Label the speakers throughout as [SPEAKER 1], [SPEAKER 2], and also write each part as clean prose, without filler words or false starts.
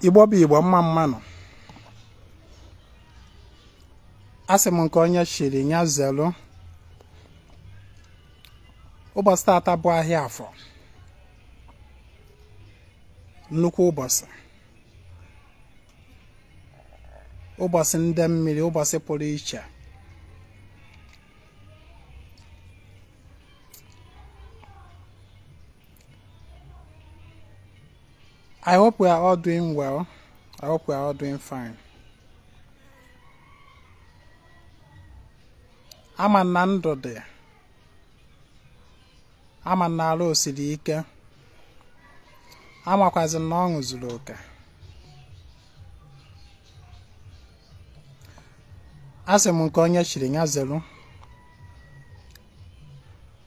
[SPEAKER 1] Igbo bụ Igbo mma mmanụ. Asị m nke onye chiri ya zelu. Ụbọchị tata bụ ahịa afọ. Nnukwu ụbọchị. Ụbọchị ndị mmiri, ụbọchị pụrụ iche. I hope we are all doing well. I hope we are all doing fine. Ama na ndụ dị. Ama na arụ siri ike. Amakwazi na ọṅụ zuru oke. Asị m nke onye chiri ya zelu.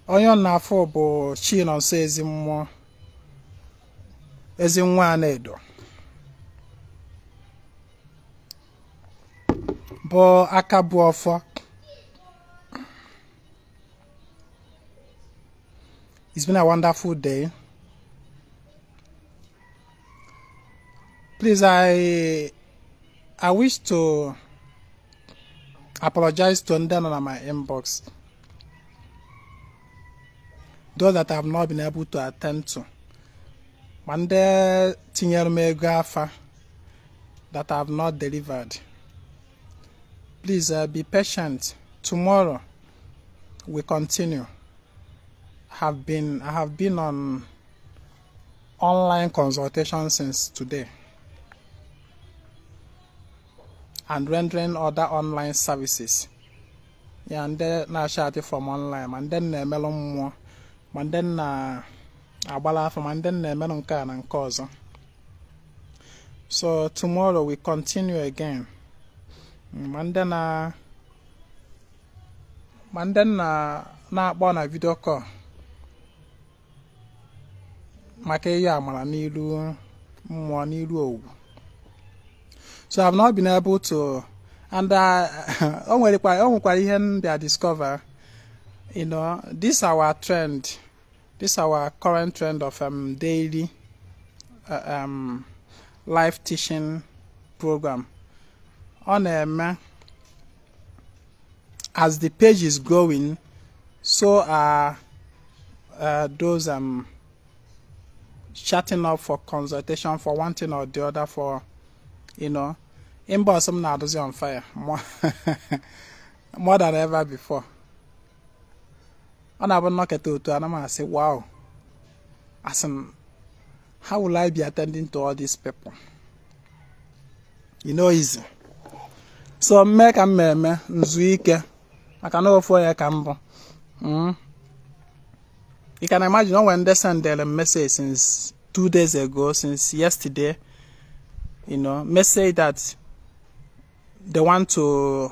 [SPEAKER 1] Onye ọ na-afụ bụ Chinonso ezi mmụọ. Ezi nwa Anaedo bụ aka bụ ọfọ. It's been a wonderful day. Please, I wish to apologize to ndị nọ na my inbox, those that I have not been able to attend to. Ma ndị tinyere m ego afa that I have not delivered. Please be patient. Tomorrow we continue. I have been on online consultation since today and rendering other online services. Yeah, ndị na-achatị from online, ma ndị na-emelụ mmụọ, ma ndị na agbala afọ, ma ndị na-emelụ nke a na nke ọzọ. So tomorrow we continue again. Ma ndị na-akpọ na video call maka ihe amara n'ilu mmụọ n'ilu owu. So I've not been able to, and o nwekwara ihe m bịa discover, you know, this our trend. This our current trend of daily live teaching program. On as the page is growing, so are those chatting up for consultation for one thing or the other for, you know, inbox m na-adụzi on fire more than ever before. Ọ na-abụ nnọkọta otu ana m asị, wow, asị m, how will I be attending to all these people? You know, easy. So mme ka m eme nzu ike maka na ofu onye ka mbụ. You can imagine when they send a message since 2 days ago, since yesterday, you know, message that they want to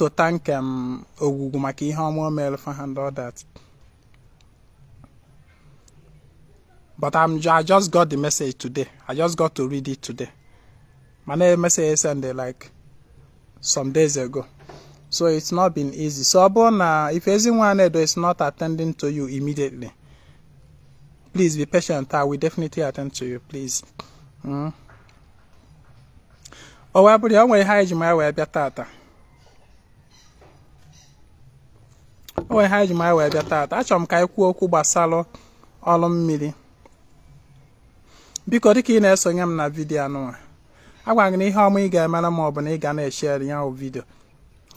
[SPEAKER 1] thank Ogugu maka ihe ọma o mere for and all that. But I just got the message today. I just got to read it today. My message sent like some days ago. So it's not been easy. So if Ezinwa is not attending to you immediately, please be patient. I will definitely attend to you, please. O wee bụrụ ya, o nwere ihe anyị ji ma wee bịa tata. O nwere ihe anyị ji ma wee bịa tata. Achọrọ m ka anyị kwuo okwu gbasara ọrụ mmiri. Biko, dịka ị na-esonye m na vidiyo anụnwa, agwara gị na ihe ọma ị ga-emere ma ọ bụ na ị ga na-eshare ya bụ vidiyo.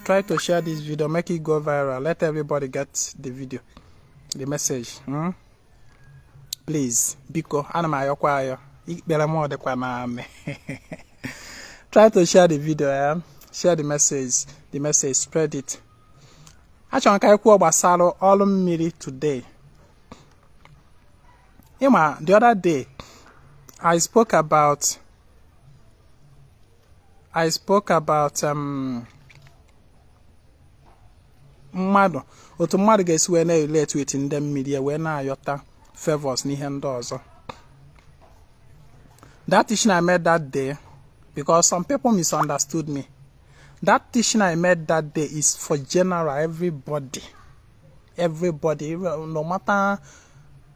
[SPEAKER 1] Try to share this video, make it go viral. Let everybody get the video, the message. Please, biko, ana m ayọkwa ayọ. Ikpere m ọ dịkwa na amị. Try to share the video, eh? Share the message, spread it. Achọrọ m ka anyị kwuo gbasara ọrụ mmiri today. Ịma, the other day, I spoke about mmadụ, otu mmadụ ga-esi wee na-relate with ndị mmiri wee na-ayọta favors n'ihe ndị ọzọ. That teaching I made that day, because some people misunderstood me. That teaching I made that day is for general, everybody. Everybody, no matter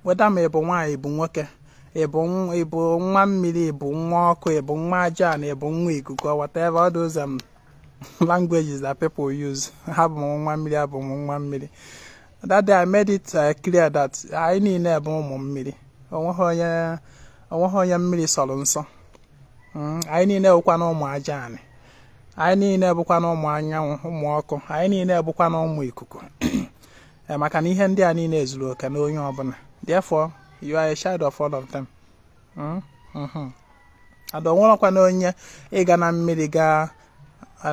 [SPEAKER 1] whether ma ị bụ nwaanyị bụ nwoke, Ị bụ nwa mmiri, ị bụ nwa ọkụ, ị bụ nwa aja na ị bụ nwa ikuku, whatever all those languages that people use. Abụ m nwa mmiri, abụ m nwa mmiri. That day I made it clear that anyị niile bụ ụmụ mmiri. Onweghị onye mmiri sọrọ nsọ. Anyị niile bụkwa na ụmụ aja anị. Anyị niile bụkwa na ụmụ anyanwụ, ụmụ ọkụ. Anyị niile bụkwa na ụmụ ikuku. Maka na ihe ndị a niile zuru oke na onye ọbụla. Therefore, you are a child of all of them. Ada onwerekwa na onye ịga na mmiri gaa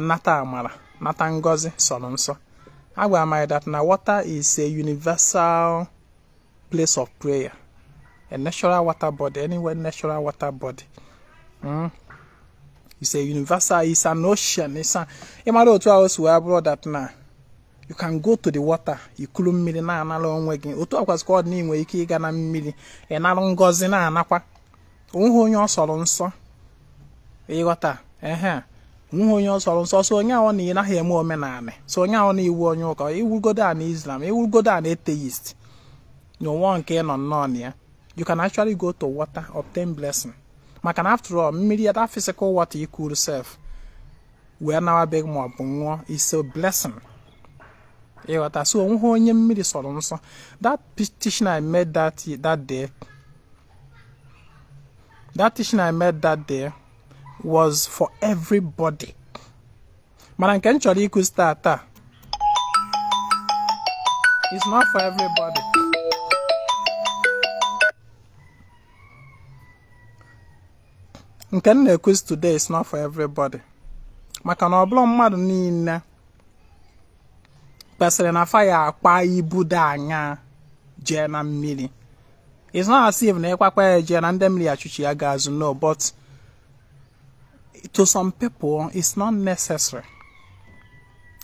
[SPEAKER 1] nata amara, nata ngọzi sọrọ nsọ. Agwara m that na water is a universal place of prayer. A natural water body, anywhere natural water body. It's a universal, it's an ocean. It's a, ịmara otu ahụ si wee bụrụ that na you can go to the water, ikulu mmiri na-anara onwe gị. Otu akwasịkwa ọ dị na ị nwere ike ịga na mmiri, ị nara ngọzi na-anakwa. Onweghị onye ọ sọrọ nsọ. Ịghọta? Ehe. Onweghị onye ọ sọrọ nsọ. So onye ahụ na ị naghị eme omenala. So onye ahụ na iwu onye ụka, iwugodo a na Islam, iwugodo a na atheist. N'ụwa nke ị nọ nnọọ na ya. You can actually go to water, obtain blessing. Maka na after all, mmiri, that physical water ikuru self, wee nawa be ma ọ bụ ṅụọ, is a blessing. Ịghọta? So onweghị onye mmiri sọrọ nsọ. That teaching I made that day, that teaching I made that day was for everybody. Mana nke m chọrọ ịkụzi taa it's not for everybody. Nke m na-ekuzi today is not for everybody. Maka na ọ bụrụ mmadụ niile kwesịrị na fa ya akpa ibu dị anya jee na mmiri. It's not as if na ịkwakwa ya jee na ndị mmiri achụchi ya ga-azụ, no, but to some people it's not necessary.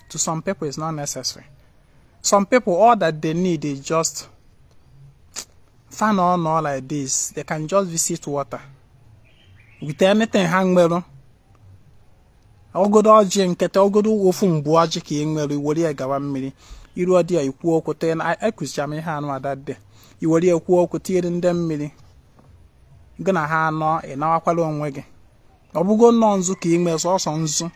[SPEAKER 1] To some people it's not necessary. Some people, all that they need is just fan on all like this. They can just visit water with anything ha nwere. Ogodo ọjị nketa, ogodo ofu mgbu ọjị ka ị nwere, iwere ya gawa mmiri. Iru dị ya ikwu okwu tee na ekụzicha m ihe anụ adade. Iwere ya kwuo okwu tinyere ndị mmiri. Gị na ha anọ, ị nawakwala onwe gị. Ọ bụgo nnọọ nzu ka ị nwee, sọsọ nzu.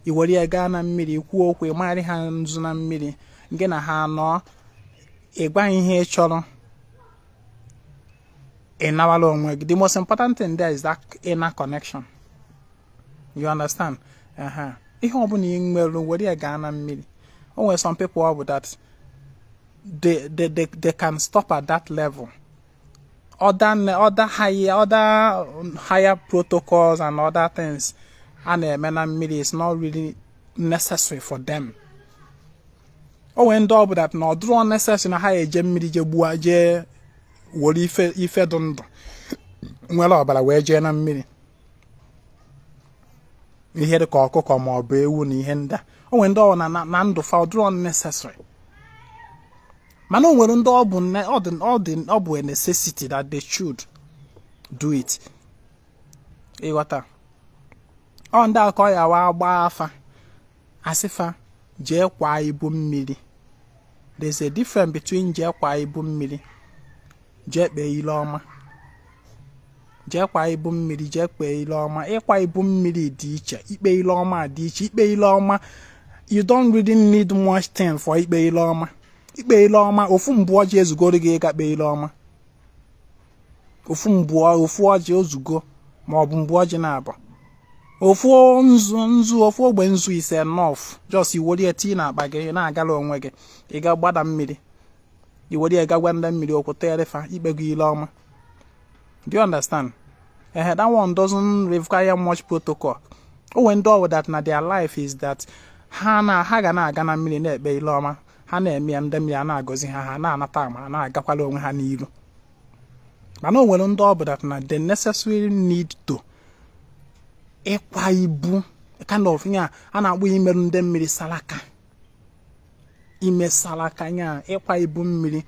[SPEAKER 1] Iwere ya gaa na mmiri, kwuo okwu, ịmarị ha nzu na mmiri. Gị na ha anọ, ị gwa ihe ị chọrọ. Ị nawala onwe gị. The most important thing there is that inner connection. You understand? Ihe ọbụla ị nwere, were ya gaa na mmiri. O nwere some people ọ bụ that they can stop at that level. Other higher protocols and other things a na-eme na mmiri is not really necessary for them. O nwere ndị ọ bụ that na ọ dịrọ necessary na ha eje mmiri je gbuo jee were ife dị ndụ nwere ọbara wee jee na mmiri. Ihe dị ka ọkụkọ ma ọ bụ ewu na ihe ndị a. O nwere ndị ọ na ndụ fa ọ dịrọ necessary. Mana o nwere ndị ọ bụ ọ bụ a necessity that they should do it. Ịghọta? Ọ ndị akọ ya wa gbaa afa asịfa jee kwa ibu mmiri. There's a difference between jee kwa ibu mmiri, jee kpee ile ọma. Jee kwa ibu mmiri, jee kpee ile ọma. Ịkwa ibu mmiri dị iche, ikpe ile ọma dị iche. Ikpe ile ọma, you don't really need much time for ikpe ile ọma. Ikpe ile ọma, ofu mbụ ọjị ezugoro gị ịga kpee ile ọma. Ofu mbụ, ofu ọjị ozugo, ma ọ bụ mbụ ọjị na-abụ. Ofu nzu, ofu ogbe nzu is enough. Just iwere ya tii na akpa gị na-agala onwe gị. Ị ga gbada mmiri. Iwere ya ga gwa ndị mmiri okwu terefa ikpe gị ile ọma. Do you understand? That one doesn't require much protocol. O nwere ndị ọ that na their life is that ha ga na-aga na mmiri na-ekpe ile ọma. Ha na-eme ya ndị mmiri a na-agọzi ha, ha na-anata ama, ha na-agakwala onwe ha n'ilu. Mana o nwere ndị ọ bụ that na the necessary need to ịkwa ibu kind of nya a na-akpọ imerụ ndị mmiri salaka. Ime salaka nya ịkwa ibu mmiri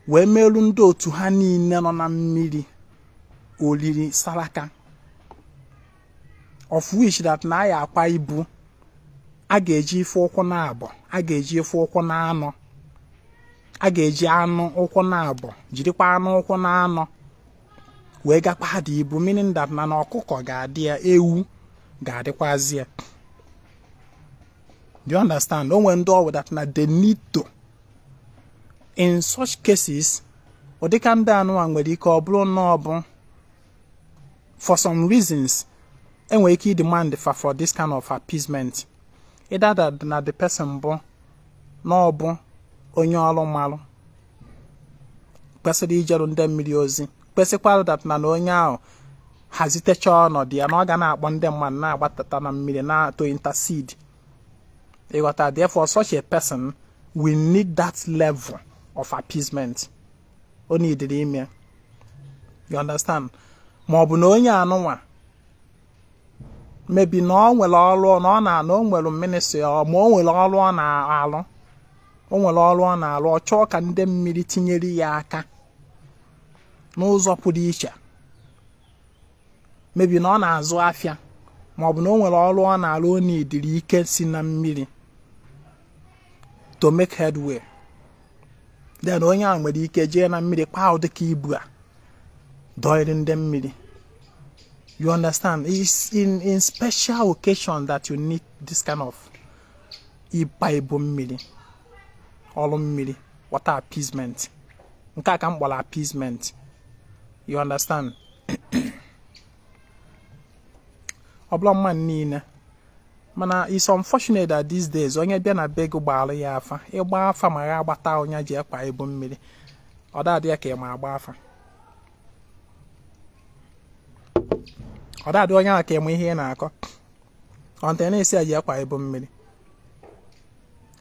[SPEAKER 1] wee merụ ndị otu ha niile nọ na mmiri olili salaka. Of which that na ya akwa ibu a ga-eji ife ụkwụ na abụ, a ga-eji ife ụkwụ na anọ, a ga-eji anụ ụkwụ na abụ, jirikwa anụ ụkwụ na anọ. Wee gakpa dị ibu, meaning that na ọkụkọ ga-adị ya, ewu ga-adịkwazi ya. Do you understand? O nwere ndị ọwụ that na they need to. In such cases, ụdịka ndị anụwa nwere ike ọ bụrụ na ọ bụ for some reasons enwere ike demand for this kind of appeasement. Either that na the person bụ na ọ bụ onye ọrụ mmalụ kwesịrị ijeru ndị mmiri ozi, kwesịkwara that na onye ahụ hazitecha ọnọdụ ya na ọ ga na-akpọ ndị mmadụ na-agbatata na mmiri na to intercede. Ịghọta? Therefore, such a person will need that level of appeasement. O neediri ime. You understand? Ma ọ bụ na onye anụnwa maybe na ọ nwere ọrụ na ọ na o nwere ministry, ma o nwere ọrụ ọ na-alụ, o nwere ọrụ ọ na-alụ, ọ chọọ ka ndị mmiri tinyere ya aka n'ụzọ pụrụ iche. Maybe na ọ na-azụ afịa, ma ọ bụ na o nwere ọrụ ọ na-alụ, o nidiri ike si na mmiri to make headway. Then onye ahụ nwere ike jee na mmiri kpaa ụdịka ibu a dọịrị ndị mmiri. You understand? It's in special occasion that you need this kind of ịpa ibu mmiri, ọrụ mmiri, water appeasement. Nke a ka m kpọrọ appeasement. You understand? Ọ bụla mmadụ niile, mana it's unfortunate that these days onye bịa na be gị gbaara ya afa, ịgba afa ma ya agbata onye ji ekpa ibu mmiri, ọ dadị ya ka ị ma agba afa, ọ dadị onye ahụ ka ịma ihe ị na-akọ ọnte na-esi ya ji ekpa ibu mmiri.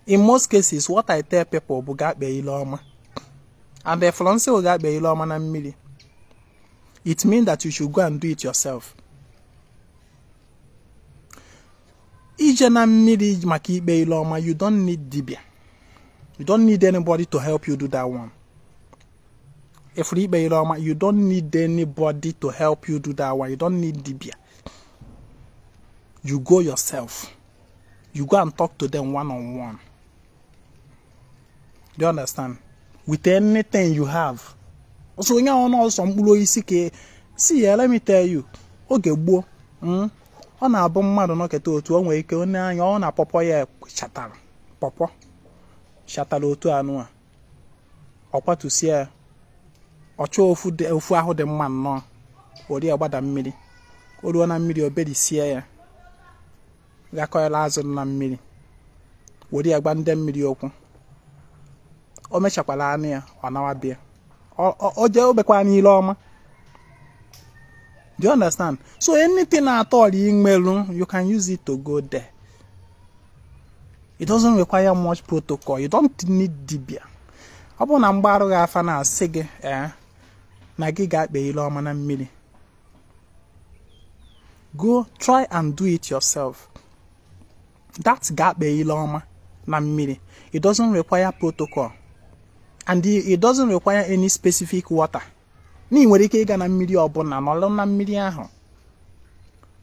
[SPEAKER 1] In most cases, what I tell people bụ gaa kpee ile ọma, and the flonsi will gaa kpee ile ọma na mmiri. It means that you should go and do it yourself. Ije na mmiri maka ikpe ile ọma, you don't need dibia. You don't need anybody to help you do that one. If ikpe ile ọma, you don't need anybody to help you do that one. You don't need dibia. You go yourself. You go and talk to them one on one. Do you understand? With anything you have. So onye ọnụ ọsọ mkpụrụ osisi ka see ya, let me tell you, oge gboo ọ na-abụ mmadụ nọketa otu o nwere ike onye anya ọ na-apọpọ ya chatara pọpọ chatara otu anụ a, ọ kwatusie ya, ọ chọọ ofu ahụ dị mma nnọọ, ori agbada mmiri, o ruo na mmiri oberisie ya, gakọela azụ na mmiri, were ya gba ndị mmiri okwu, o mechakwala anụ ya, ọ nawa bịa, o jee obekwa n'ile ọma. Do you understand? So anything at all you can use it to go there. It doesn't require much protocol. You don't need dibia. Ọ bụrụ na mgbarụ gị afa na-asị gị na gị ga-akpe ile ọma na mmiri, go try and do it yourself. That ga-akpe ile ọma na mmiri, it doesn't require protocol, and it doesn't require any specific water. Na ị nwere ike ịga na mmiri ọbụla, nọrọ na mmiri ahụ,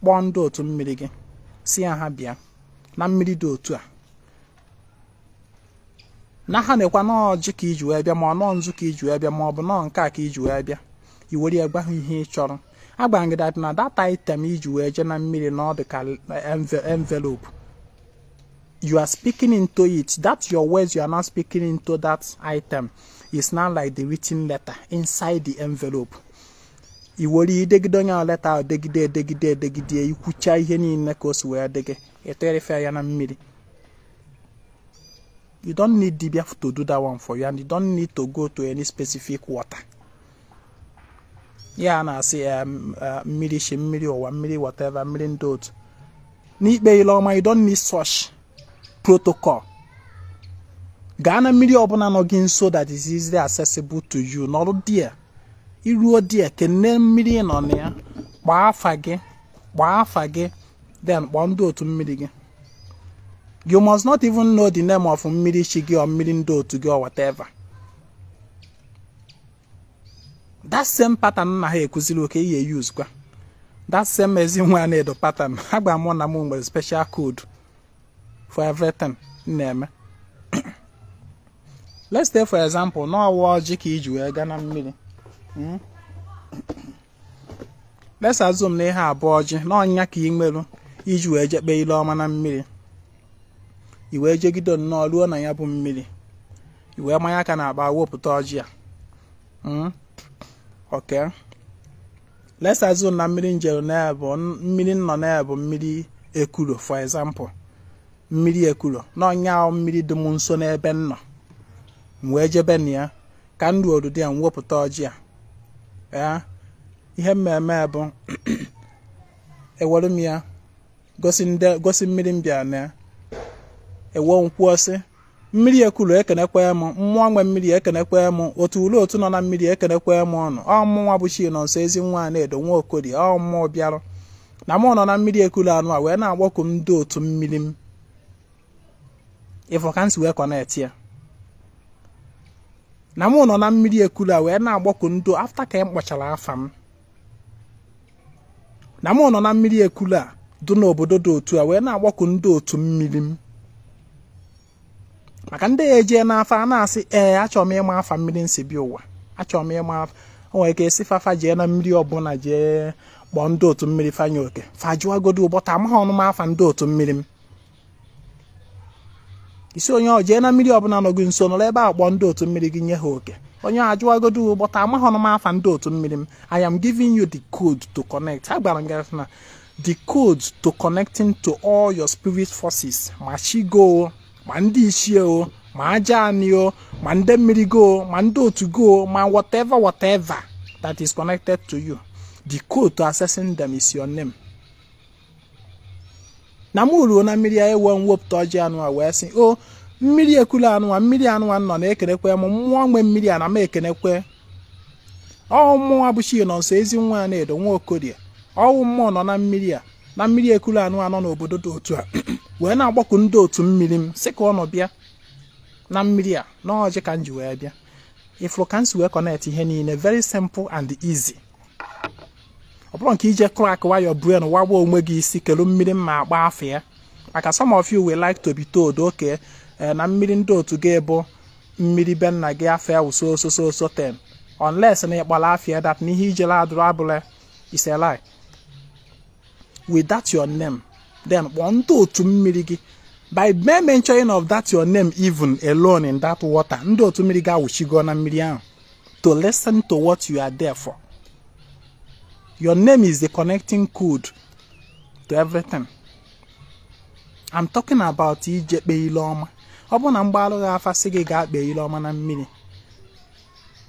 [SPEAKER 1] kpọọ ndị otu mmiri gị, si ya ha bịa na mmiri dị otu a, na ha na-ekwa n'ọjị ka iji wee bịa, ma ọ nọọ nzu ka iji wee bịa, ma ọ bụ nọọ nke a ka iji wee bịa. I were ya gwa ha ihe ị chọrọ. Agwara gị that na that item iji wee jee na mmiri na ọ dị ka envelope. You are speaking into it. That's your words. You are not speaking into that item. It's not like the written letter inside the envelope. I were idegide onye letter ahụ, degide edegide edegide, ikwucha ihe niile ka o si wee dị gị, ịtụgharịfe ya na mmiri. You don't need dibia to do that one for you, and you don't need to go to any specific water. Ya na-asị mmiri shi, mmiri ụwa, mmiri whatever, mmiri ndị otu. N'ikpe ile ọma, you don't need such protocol. Gaa na mmiri ọbụla nọ gị nso that is easily accessible to you. Nọrọ there. Iruo there, kene mmiri nọ na ya, gbaa afa gị, then kpọọ ndị otu mmiri gị. You must not even know the name of mmiri chi gị or mmiri ndị otu gị or whatever. That same pattern na ha ekuziri oke ihe use kwa. That same Ezinwa Anaedo pattern. Agba mụ na mụ nwere special code for everything na-eme. Let's take for example, n'ọwa ọjị ka iji wee gaa na mmiri. Let's assume na ihe abụọ ọjị na ọnya ka ị nwere iji wee je kpee ile ọma na mmiri. I wee jegide nnọọ ruo na ya bụ mmiri, i wee manye aka na akpa wepụta ọjị a. Okay, let's assume na mmiri njere na-ebu mmiri nọ na-ebu mmiri Ekuro, for example, mmiri Ekuro na ọnya ahụ mmiri dị m nso n'ebe m nọ, m wee jebe na ya ka m ruo odudu ya m wepụta ọjị a. Ee, ihe mmemme bụ ewere m ya gosi ndị gosi mmiri m bịa na ya, ewo nkwuo sị mmiri Ekuro ekenekwe m, mmụọ nwe mmiri ekenekwe m, otu ule otu nọ na mmiri ekenekwe m ọnụ, ọ mmụnwa bụ Chinonso ezi nwa na-edo nwa Okorie, ọ mmụọ bịarụ na mụ nọ na mmiri Ekuro anụ a wee na-agbakọ ndị otu mmiri m. Ịfọ ka m si wee connect ya na mụ nọ na mmiri Ekuro a wee na-agbakọ ndị after ka m kpọchara afa m na mụ nọ na mmiri Ekuro a dị n'obodo dị otu a wee na-agbakọ ndị otu mmiri m. Maka ndị ya eje n'afa a na-asị ee achọrọ m ịma afa mmiri nsi bịa ụwa, achọrọ m ịma afa. O nwere ike esi fafa jee na mmiri ọbụla jee kpọọ ndị otu mmiri fanye oke fajụagodo ụbọta amaghị ọnụ m afa ndị otu mmiri m. Isi onye ọ jee na mmiri ọbụla nọ gị nso nọrọ ebe a kpọọ ndị otu mmiri gị nye ha oke, onye ajụagodo ụbọta amaghị ọnụ m afa ndị otu mmiri m. I am giving you the code to connect. A gwara m gị na the code to connecting to all your spirit forces, ma chi go, ma ndị ichie o, ma aja anị o, ma ndị mmiri go, ma ndị otu go, ma whatever whatever that is connected to you, the code to accessing them is your name. Na mụ ruo na mmiri ya ewe mwepụta ọjị anụ a wee sị o mmiri Ekuro anụ a, mmiri anụ a nọ na-ekenekwe m, mmụọ nwe mmiri a na m ekenekwe, ọ mmụọ bụ Chinonso ezi nwa na-edo nwa Okorie, ọwụ mmụọ nọ na mmiri a na mmiri Ekuro anụ anọ n'obodo dị otu a wee na-agbakọ ndị otu mmiri m sị ka ọ nọ bịa na mmiri a na ọjị ka m ji wee bịa. Ifuru ka m si wee connect ihe niile, very simple and easy. Ọ bụrụ nke ije crack your brain wagba onwe gị isi kelu mmiri mma agba afọ ya. Maka some of you will like to be told okay na mmiri ndị otu gị bụ mmiri be nna gị afọ ya wụ so so so so 10, unless na ịkpọrọ afọ ya that n'ihe ijele adụrụ abụla is a lie. With that your name, then kpọọ ndị otu mmiri gị by mere mentioning of that your name even alone in that water, ndị otu mmiri gị awụchigo na mmiri ahụ to listen to what you are there for. Your name is the connecting code to everything. I'm talking about ije kpee ile ọma. Ọ bụ na mgbalụ gị afa sị gị gaa kpee ile ọma na mmiri,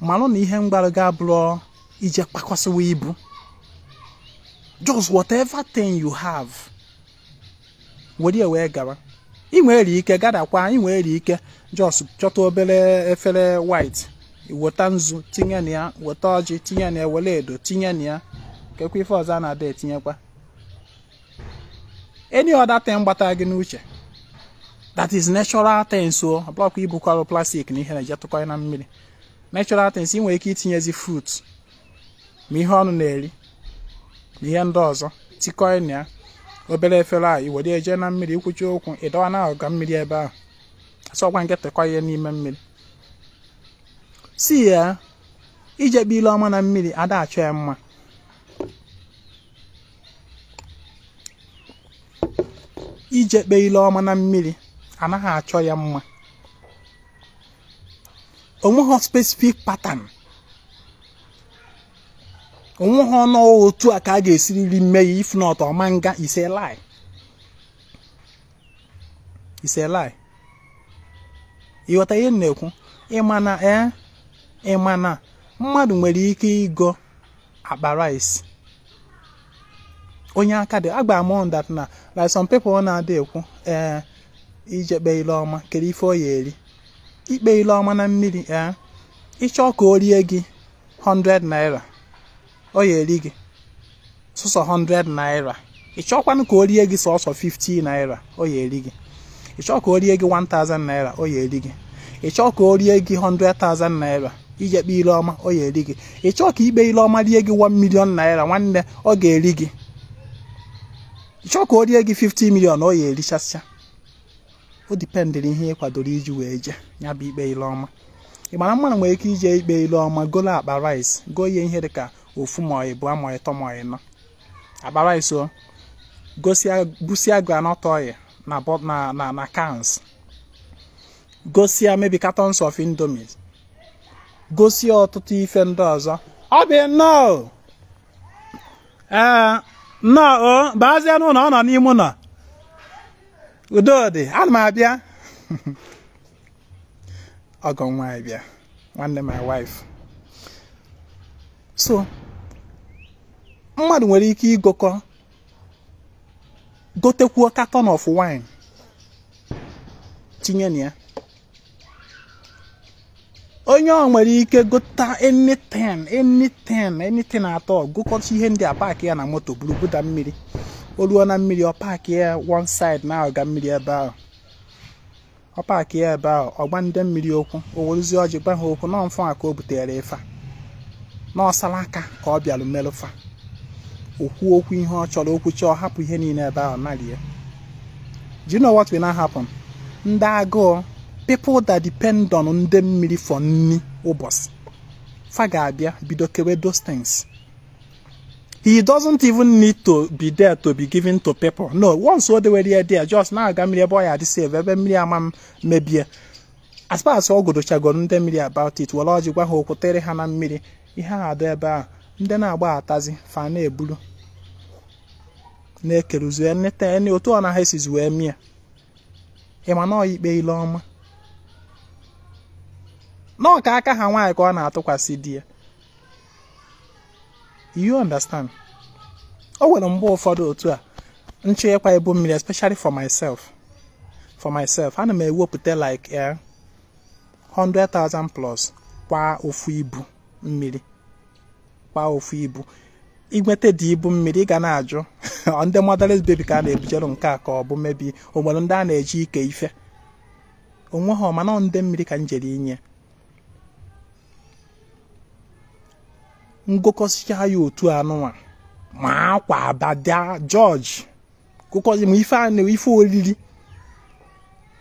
[SPEAKER 1] malụ na ihe mgbalụ gị abụrụ ije kpakọsịwa ibu. Just whatever thing you have, were ya wee gawa. Ị nwere ike gadakwa, ị nwere ike just chọta obere efere white, weta nzu tinye na ya, weta ọjị tinye na ya, were edo tinye na ya, kekwa ife ọzọ a na-ada etinyekwa. Any other thing gbatara gị n'uche that is natural things, so ọ bụrụkwa ibukwarụ plastic na ihe na-eje tụkọ na mmiri. Natural things ị nwere ike itinyezi fruit ma ihe ọnụ na-eri na ihe ndị ọzọ tikọ na ya, obere efere a i were eje na mmiri, ikwuchi okwu ịdọwa na ọga mmiri ebe ahụ, asọkwa nke tụkọ ihe n'ime mmiri. Si ya ije kpee ile ọma na mmiri ada achọ ya mma. Ije kpee ile ọma na mmiri anaghị achọ ya mma. Onweghị specific pattern, onweghị ọnụ otu a ka a ga-esiriri mme ya, if not ọma nga is a lie. Is a lie. Ịghọta ihe m na-ekwu? Ịma na ịma na mmadụ nwere ike ịgo akpa rice onye aka dị agba m that na like some people na-adị ekwu ije kpee ile ọma kedu ife ọ ya eri. Ikpe ile ọma na mmiri ịchọ ka o rie gị 100 naira, ọ ya eri gị sọsọ 100 naira. Ịchọkwanụ ka o rie gị sọsọ 50 naira, ọ ya eri gị. Ịchọ ka o rie gị 1000 naira, ọ ya eri gị. Ịchọ ka o rie gị 100,000 naira ije kpee ile ọma, ọ ya eri gị. Ịchọ ka ikpe ile ọma rie gị 1 million naira, nwanne, ọ ga-eri gị. Ịchọ ka o rie gị 50 million, ọ ya erichasịa. O dipendịrị ihe ị kwadoro iji wee je ya bụ ikpe ile ọma. Ị mara mmadụ nwere ike ije ikpe ile ọma golo akpa rice, goo ya ihe dịka ofu ma ịbụọ ma ịtọ ma ịnọ. Akpa rice o gosia busia groundnut oil na na na na cans, gosia maybe cartons of Indomie, gosia ọtụtụ ife ndị ọzọ. Ọ bụ nnọọ ee nnọọ o bazie n'ụlọ, ọ nọ n'ime ụlọ. Udo dị, ana m abịa. Ọgọ nwaanyị bịa, nwanne my wife. So mmadụ nwere ike igokọ gotekwuo carton of wine tinye na ya. Onye ọ nwere ike gota anything, anything, anything atọ, gokọta ihe ndị a, paakị ya na moto, buru buda mmiri. O ruo na mmiri, ọ paakị ya one side na ọga mmiri ebe ahụ. Ọ paakị ya ebe ahụ, ọgba ndị mmiri okwu, o weruzie ọjị gwa ha okwu nọ mfọ a ka o butere ife a n'ọsara aka ka ọ bịalụ melụfa. Okwu okwu ihe ọ chọrọ, okwu chọọ, hapụ ihe niile ebe ahụ narie. Do you know what will now happen? Ndị agụụ, people that depend on ndị mmiri for nni ụbọchị, fa ga-abịa bido kewe those things. He doesn't even need to be there to be given to people. No, once o dewere ya there, just na-aga mmiri ebe ọ ya adị safe, ebe mmiri ama m mebie. As far as ọ godochagoro ndị mmiri about it, were ọjị gwa ha okwu, tere ha na mmiri, ihe a adị ebe ahụ, ndị na-agba atazi fa na-eburu na-ekeruzu nete otu ọ na ha esizi wee mie. Ịma na ọ ikpe ile ọma nọọ ka aka ha nwaanyị ka ọ na-atụkwasị di ya. You understand? O nwere mgbe ụfọdụ otu a nchọ ịkwa ibu mmiri, especially for myself, ana m ewepụta like 100,000 plus kwa ofu ibu mmiri, kwa ofu ibu. Inweta dị ibu mmiri, ị ga na-ajụ ndị motherless baby ka a na-ebujere nke a, ka ọ bụ mebi o nwere ndị a na-eji ike ife onwe ha, mana ndị mmiri ka m jere inye. Ngokọsicha ya otu anụnwa ma akwa abada George gokọzi ma ife anụ ife oriri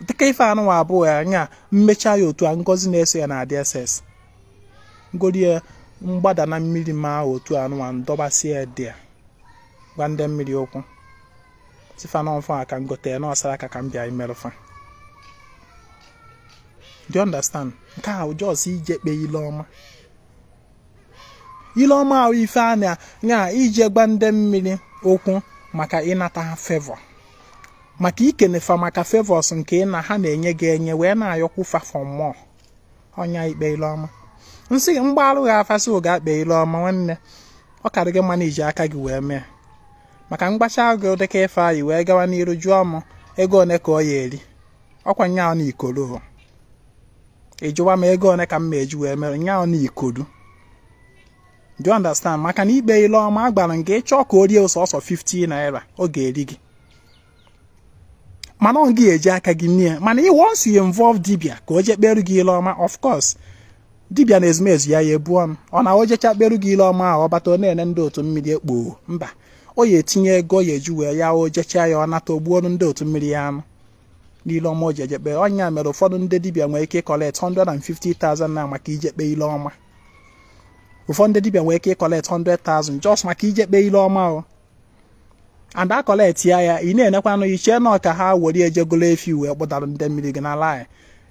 [SPEAKER 1] dịka ife anụnwa abụọ ya anya mmecha ya otu a, ngozi na-eso ya na DSS ngori ya mgbada na mmiri ma otu anụnwa ndọbasị ya dị ya gwa ndị mmiri okwu sifa n'ọfọ a ka ngote na ọsara aka ka m bịa imerụfa. Do you understand? Nke a just ije kpee ile ọma. Ile ọma ahụ ife a na ije gba ndị mmiri okwu maka ịnata ha favor, maka ikenefa maka favors nke na ha na-enye gị enye wee na-ayọkwu fa for more. Ọnya ikpe ile ọma. Nsị mgbarụ gha afasị oge akpe ile ọma nwanne, ọ karị gị mma na iji aka gị wee mee. Maka mgbacha gị dịka ife anyị wee gawa n'iru jụọ m ego one ka ọ ya eri, ọkwa nya na ikoro ị jụwa m ego one ka m ma eji wee mere nya na ikodu. Do you understand? Maka na ikpe ile ọma agbara nke ịchọ ka o rie sọsọ 50 naira ọ ga-eri gị, mana ọ gị eji aka gị nie. Mana once you involve dibia ka o jee kperu gị ile ọma, of course dibia na ezumezu ya ya ebu ọnụ ọ na o jecha kperu gị ile ọma ahụ, ọ bata ọ na-ene ndị otu mmiri ekpo mba, o ya etinye ego ya eji wee ya o jechaa ya ọ nata ogbuolu ndị otu mmiri ya anụ n'ile ọma o ji eje kpee. Ọnya mere ụfọdụ ndị dibia nwere ike ịkọlet 150,000 na maka ije kpee ile ọma. Ụfọdụ ndị dibia nwere ike ịkọlet 100,000 just maka ije kpee ile ọma o. And akọlet ya ya ị na-enekwanụ iche na ka ha were ejegolo efi wee kpụdara ndị mmiri gị n'ala anyị,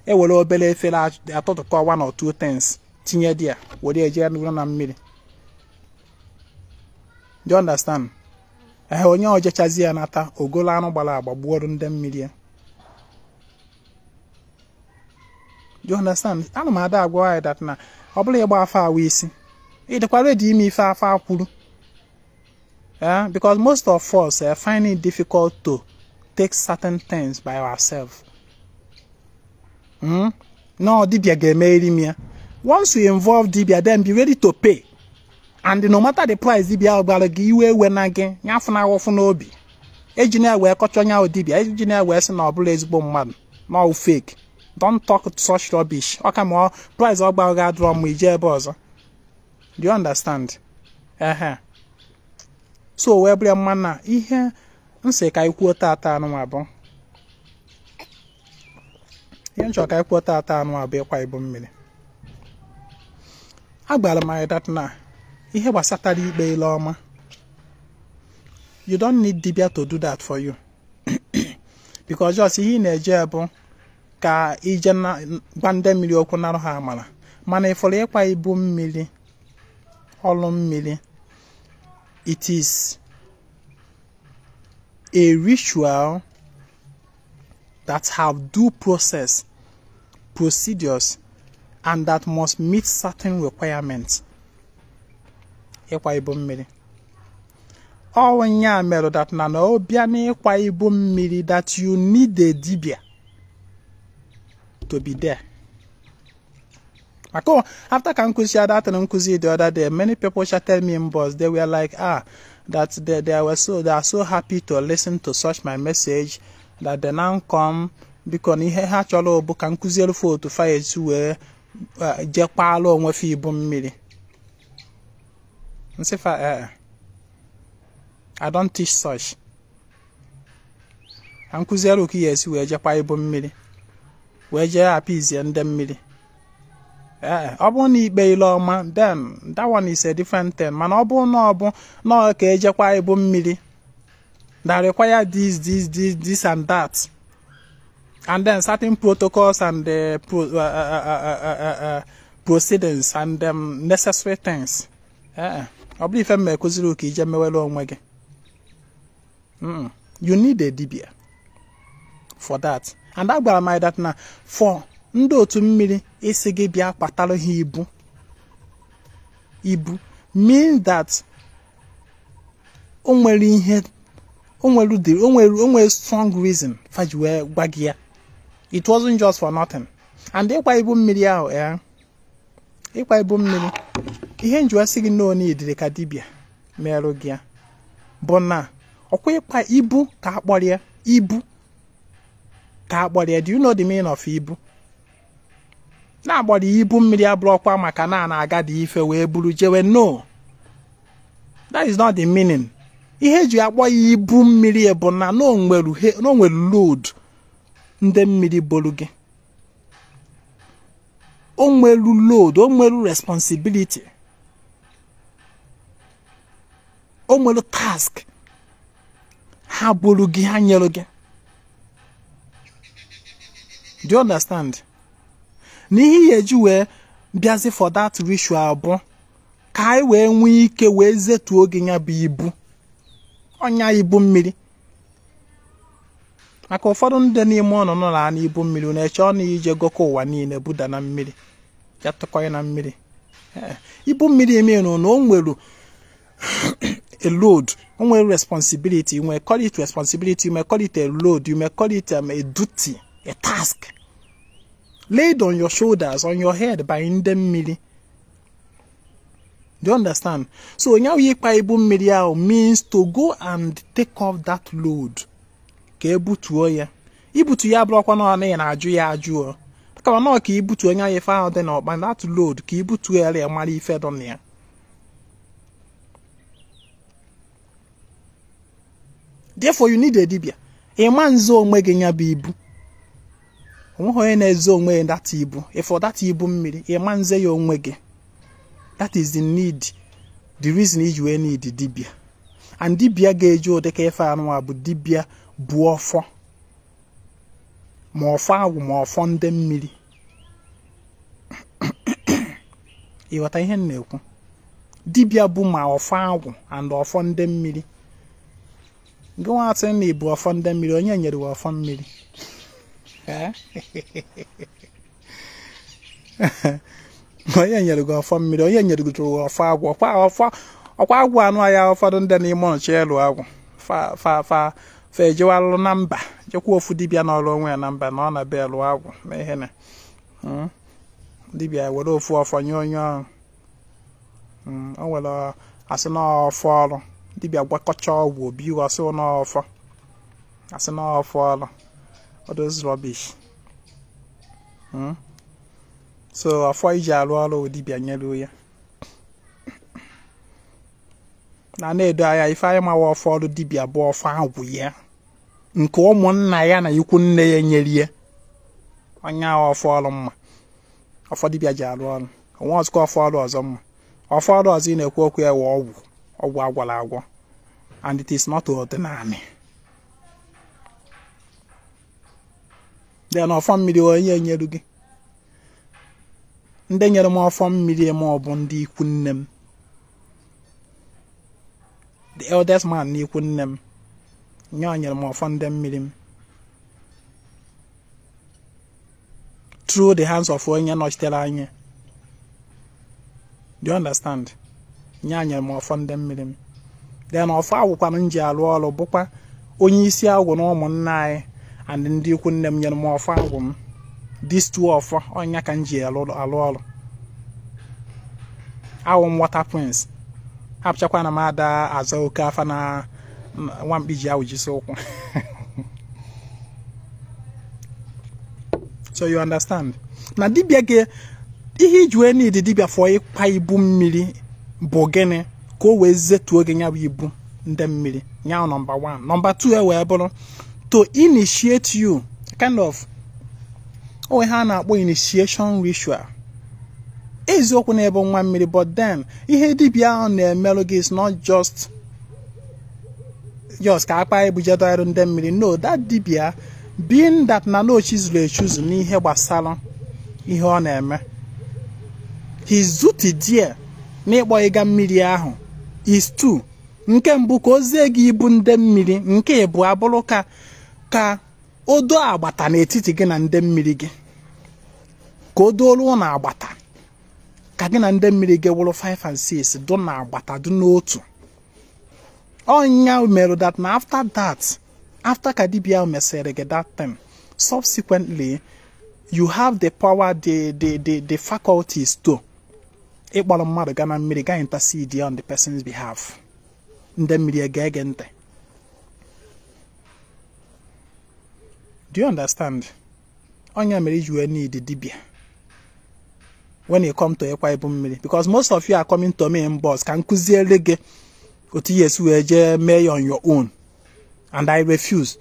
[SPEAKER 1] ewere obere efere atụtụkọ 1 or 2 things tinye di ya were eje na mmiri. Do you understand? Ee, onye ojechazi ya nata ogolo anụ gbara agba gbuoro ndị mmiri ya. Do you understand? Ana m ada agwa anyị that na ọ bụla ịgba afa awụ isi, ịdịkwa ready ime ife afa kwuru. Because most of us find it difficult to take certain things by ourselves. No, dibia ga-emeri m ya. Once you involve dibia, then be ready to pay. And no matter the price, dibia gbara gị iwe ewe na gị nyafụ na awọfụ n'obi. Eji na-ewe kọchọ nya ahụ dibia, eji na-ewe sị na ọ bụla ezigbo mmadụ, na ọ fake. Don't talk such rubbish. Ọ ka ma price ọ gbara gị adịrọ mma ije ebe ọzọ. Do you understand? So wee bụrụ mma na ihe nsị ka ikwuo tata anụnwa bụ ihe nchọ ka ikwuo tata anụnwa bụ ịkwa ibu mmiri. Agbara m anyị dat na ihe gbasatara ikpe ile ọma, You don't need dibia to do that for you. Because just ihe ị na-eje bụ ka ije gwa ndị mmiri okwu narụ ha amara. Mana ịfọrọ ịkwa ibu mmiri, ọlụ mmiri, it is a ritual that have due process, procedures, and that must meet certain requirements. Ịkwa ibu mmiri. Ọ ya mere that na na ọ bịa n'ịkwa ibu mmiri that you need a dibia to be there. Maka after ka nkuzi that nkuzi the other day, many people chatted me in bus. They were like, that they are so happy to listen to such my message, that they now come because ihe ha chọrọ bụ ka nkuzielu fa otu fa esi wee jekwala onwe fa ibu mmiri. Nsị fa I don't teach such. Ka nkuzielu ka ya esi wee jekwa ibu mmiri, wee jee apizie ndị mmiri. Ọ bụrụ na ikpe ile ọma, then that one is a different thing. Mana ọ bụrụ na ọ bụ na ka ejekwa ibu mmiri that require this, this, this, this and that, and then certain protocols and the proceedings and necessary things. Ọ bụrụ ife mma ekuziri ka ije mewere onwe gị. You need a dibia for that. And agwara m that na for ndị otu mmiri isi gị bịa kpatara ha ibu, ibu mean that o nwere ihe, o nwere strong reason fa ji wee gwa gị ya. It wasn't just for nothing. And ịkwa ibu mmiri ahụ, ịkwa ibu mmiri, ihe njiwa sị gị na onye idiri ka dibia merụ gị ya bụ na ọkwa ịkwa ibu ka akpọrọ ya, ibu ka akpọrọ ya. Do you know the meaning of ibu? Na-agbọrọ ibu mmiri abụrụ ọkwa maka na na-agadi ife wee buru jewe. No, that is not the meaning. Ihe eji akpọ ya ibu mmiri bụ na na o nwere load ndị mmiri bolu gị. O nwere load, o nwere responsibility, o nwere task ha bolu gị, ha nyere gị. Do you understand? N'ihe ya eji wee bịazi for that ritual bụ ka anyị wee nwee ike wee zetuo gị ya bụ ibu, ọnya ibu mmiri. Maka ụfọdụ ndị n'ime ọnụ nọ na ibu mmiri na-eche ọnụ ije gọkọ ụwa niile buda na mmiri, ya tụkọ na mmiri. Ibu mmiri emenụ na o nwere a load, o nwere responsibility. You may call it responsibility, you may call it a load, you may call it a duty, a task laid on your shoulders, on your head by ndị mmiri. Do you understand? So onye ịkpa ibu mmiri ahụ means to go and take off that load. Ka ebutuo ya. Ibutu ya bụrụkwa na ọ na-ajụ ya ajụọ. Kama na ka ibutu onye ahụ ife ahụ dị n'ọkpa, that load ka ibutuo ya ya mara ife dị na ya. Therefore you need a dibia. Ịma nzo onwe gị ya bụ ibu. Onweghị onye na-ezo onwe ya that ibu. If that ibu mmiri, ịma nze ya onwe gị. That is the need, the reason iji wee need dibia. And dibia ga-eji ụdịka ife anụ a bụ dibia bụ ọfọ, ma ọfọ agwụ ma ọfọ ndị mmiri. Ịghọta ihe m na-ekwu? Dibia bụ ma ọfọ agwụ and ọfọ ndị mmiri. Gị nwa asị na ịbụ ọfọ ndị mmiri, onye nyere gị ọfọ mmiri? Onye nyere gị ọfọ mmiri? Onye nyere gị ọfọ agwụ? Ọkwa agwụ anụ ahịa ụfọdụ ndị n'ime ọnọchi elu agwụ fa fa fa fa ejewalụ na mba, jekwa ofu dibịa n'ọrụ onwe ya na mba na ọ na be lụọ agwụ ma ihe na dibịa were ofu ọfọ nye onye ọrụ. O nwere asị na ọfọ ọrụ dibịa gwakọcha ọgwụ obi ọsị n'ọfọ, asị n'ọfọ ọrụ. All those rubbish. So ọfọ iji arụ ọrụ dibịa nyere ya na na-edo anya ife anyị mawa ọfọ ọrụ dibịa bụ ọfọ agwụ ya nke ụmụnna ya na ikwu nne ya nyere ya. Onye ahụ ọfọ ọrụ mma, ọfọ dibịa ji arụ ọrụ. Onwe ọzọkwa ọfọ ọrụ ọzọ mma. Ọfọ ọrụ ọzọ ị na-ekwu okwu ya wụ ọgwụ, ọgwụ agwọrọ agwọ. and it is not ọdịnala. Then ọfọ mmiri onye nyere gị? Ndị nyere m ọfọ mmiri ma ọ bụ ndị ikwu nne m, the eldest man n'ikwu nne m, nye o nyere m ọfọ ndị mmiri m through the hands of onye nọchitere anya. Do you understand? Nye nyere m ọfọ ndị mmiri m. Then ọfọ agwụkwana m ji arụ ọrụ bụkwa onye isi agwụ na ụmụnna anyị and ndị ikwu nne m nyere m ọfọ agwụ m. These two ọfọ ọnya ka m ji alụ ọrụ. Awụ m water prince. Hapụchakwa na m ada azọ oke afa na nwamkpi ji awụ jisi ụkwụ. So you understand? Na dibịa gị, ihe iji wee need dibịa for ịkwa ibu mmiri bụ gịnị? Ka o wee zetuo gị ya bụ ibu ndị mmiri. Ya number 1. Number 2 e wee bụrụ to initiate you, kind of o ihe a na-akpọ initiation ritual. Eziokwu na ebe nwa mmiri, but then ihe dibịa ahụ na-emerụ gị is not just ka akpa ebujedorụ ndị mmiri. No, that dibịa being that na no chizuru echuzu n'ihe gbasara ihe ọ na-eme, his duty there n'ịkpọ ịga mmiri ahụ is two. Nke mbụ, ka o zie gị ibu ndị mmiri. Nke ịbụ abụrụ ka o doo agbata n'etiti gị na ndị mmiri gị, ka o dooruo na agbata ka gị na ndị mmiri gị wụrụ 5 and 6 dụ na agbata dụ n'otu. Ọnya mere that na after that, after ka dibịa mesịrị gị that time, subsequently you have the power, the faculties to ịkpọrọ mmadụ gaa na mmiri gaa intercede on the person's behalf. Ndị mmiri ege ntị. Do you understand? Onye mere iji wee need dibịa when you come to ịkwa ibu mmiri, because most of you are coming to me in boss ka m kụziere gị otu ihe esi wee jee mee ya on your own, and I refuse.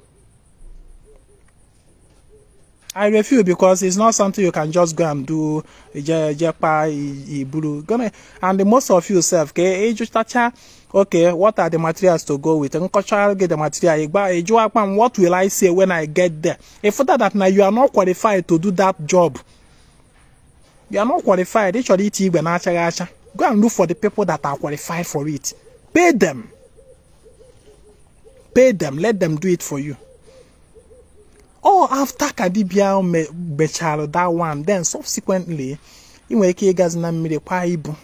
[SPEAKER 1] I refuse because it's not something you can just go and do. And most of you self, okay, what are the materials to go with? Get the material. What will I say when I get there? If that now you are not qualified to do that job, you are not qualified. Go and look for the people that are qualified for it. Pay them. Pay them. Let them do it for you. Or after ka dibịa mechara that one, then subsequently, ị nwere ike ịgazi na mmiri kwa ibu.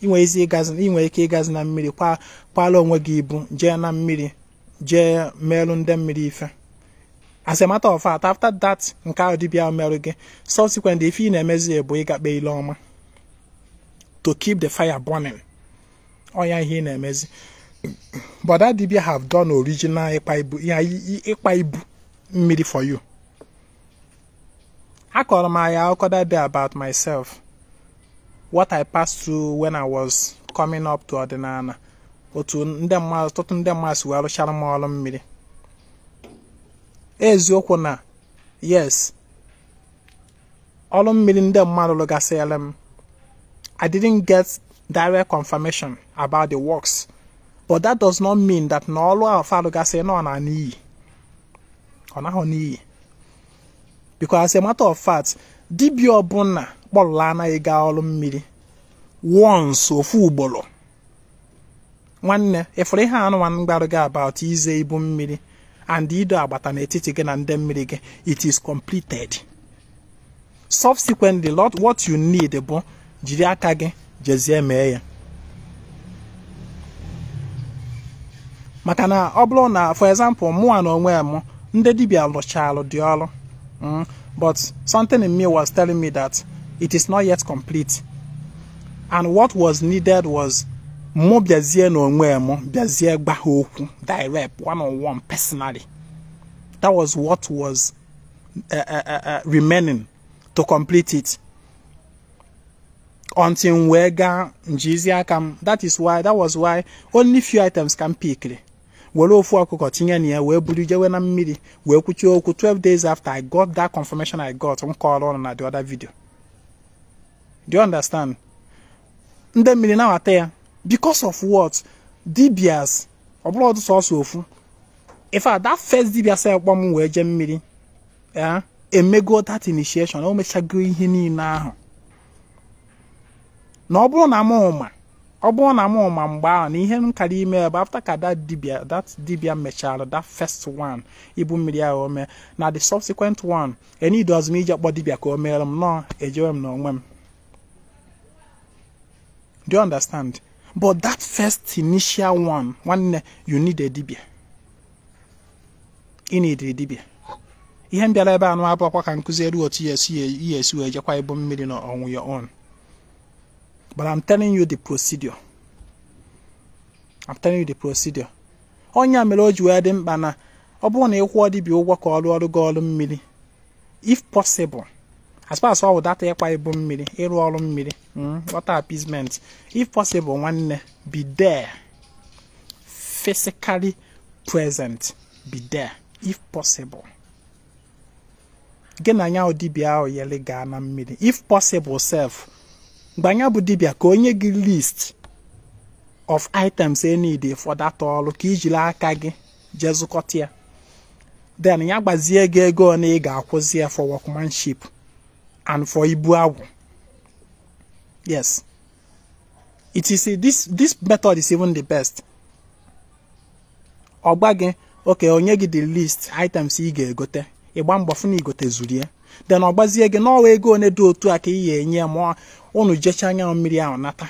[SPEAKER 1] Ị nwere ike ịgazi na mmiri kwala onwe gị ibu, jee na mmiri, jee merụ ndị mmiri ife. As a matter of fact, after that, nke ahụ dibịa merụ gị, subsequently, ife ị na-emezi bụ ịga kpee ile ọma to keep the fire burning. Ọ ya ihe ị na-emezi. But that dibia have done original ịkpa ibu mmiri for you. Akọrọ m ya akụkọ that day about myself, what I passed through when I was coming up to ọdịnala, otu ndị mmadụ, ọtụtụ ndị mmadụ si wee rụchara m ọrụ mmiri. Eziokwu na yes, ọrụ mmiri ndị mmadụ rụgasịrị m, I didn't get direct confirmation about the works. But that does not mean that na ọrụ ahụ falụgasị nọ na n'iyi. Ọ naghọ n'iyi. Because as a matter of fact, dibịa ọbụla kpọrọla anaghị gaa ọrụ mmiri once ofu ugboro. Nwanne, ịfụrụ ihe anụ nwanne gbarụ gị about ize ibu mmiri and ido agbata n'etiti gị na ndị mmiri gị, it is completed. Subsequently, what you need bụ jiri aka gị jezie mee ya. Maka na ọ bụrụ na, for example, mụnwa na onwe m, ndị dibịa lụchalụ dị ọrụ, but something in me was telling me that it is not yet complete, and what was needed was mụ bịazie na onwe m bịazie gba ha okwu direct, one on one, personally. That was what was remaining to complete it. Until wee gaa njizi aka m. That is why, that was why only few items can pick. Were ofu ọkụkọ tinye na ya wee buru jewe na mmiri wee kwuchie okwu. 12 days after I got that confirmation I got, m kọrọ ọnụ na the other video. Do you understand? Ndị mmiri na-awata ya because of what? Dibias ọ bụrụ ọdụ sọsọ ofu. In fact, that first dibia sị kpọ m wee jee mmiri ya emego that initiation, o mechago ihe niile ahụ. Na ọ bụrụ na m ma, ọ bụrụ na m ma mgbe ahụ na ihe m kara ime ebe after ka that dibia mechara that first one, ibu mmiri ahụ o mee, na the subsequent one eni does m ije kpọ dibia ka o meere m nọọ, ejewe m n'onwe m. Do you understand? But that first initial one, nwanne, you need a dibia. You need a dibia. Ihe m bịara ebe anụ abụọkwa ka nkụziere otu ya esi ihe esi wee jekwa ibu mmiri na on your own. But I'm telling you the procedure. I'm telling you the procedure. Onye mere o ji wee dị mkpa na ọ bụrụ na ị kwụọ dibịa ụgwọ ka ọ rụọ ọrụ gị ọrụ mmiri, if possible, as far as ọ wụ data ịkwa ibu mmiri, ịrụ ọrụ mmiri, water appeasement, if possible, nwanne, be there, physically present, be there if possible. Gị na anya dibịa ahụ yele gaa na mmiri, if possible sef, mgbe anya bụ dibịa ka onye gị list of items e need for that ọrụ, ka ijiri aka gị jee zụkọta ya, then ya gbazie gị ego ole ị ga-akwụzi ya for workmanship and for ibu agwụ. Yes, it is this method is even the best. Ọ gba gị, okay, onye gị the list items ị ga-egote, ịgba mbọ fụ na igote zuru ya, then ọ gbazie gị n'ọwa ego one dị otu a ka ị ga-enye ma unu jecha anya mmiri ahụ nata,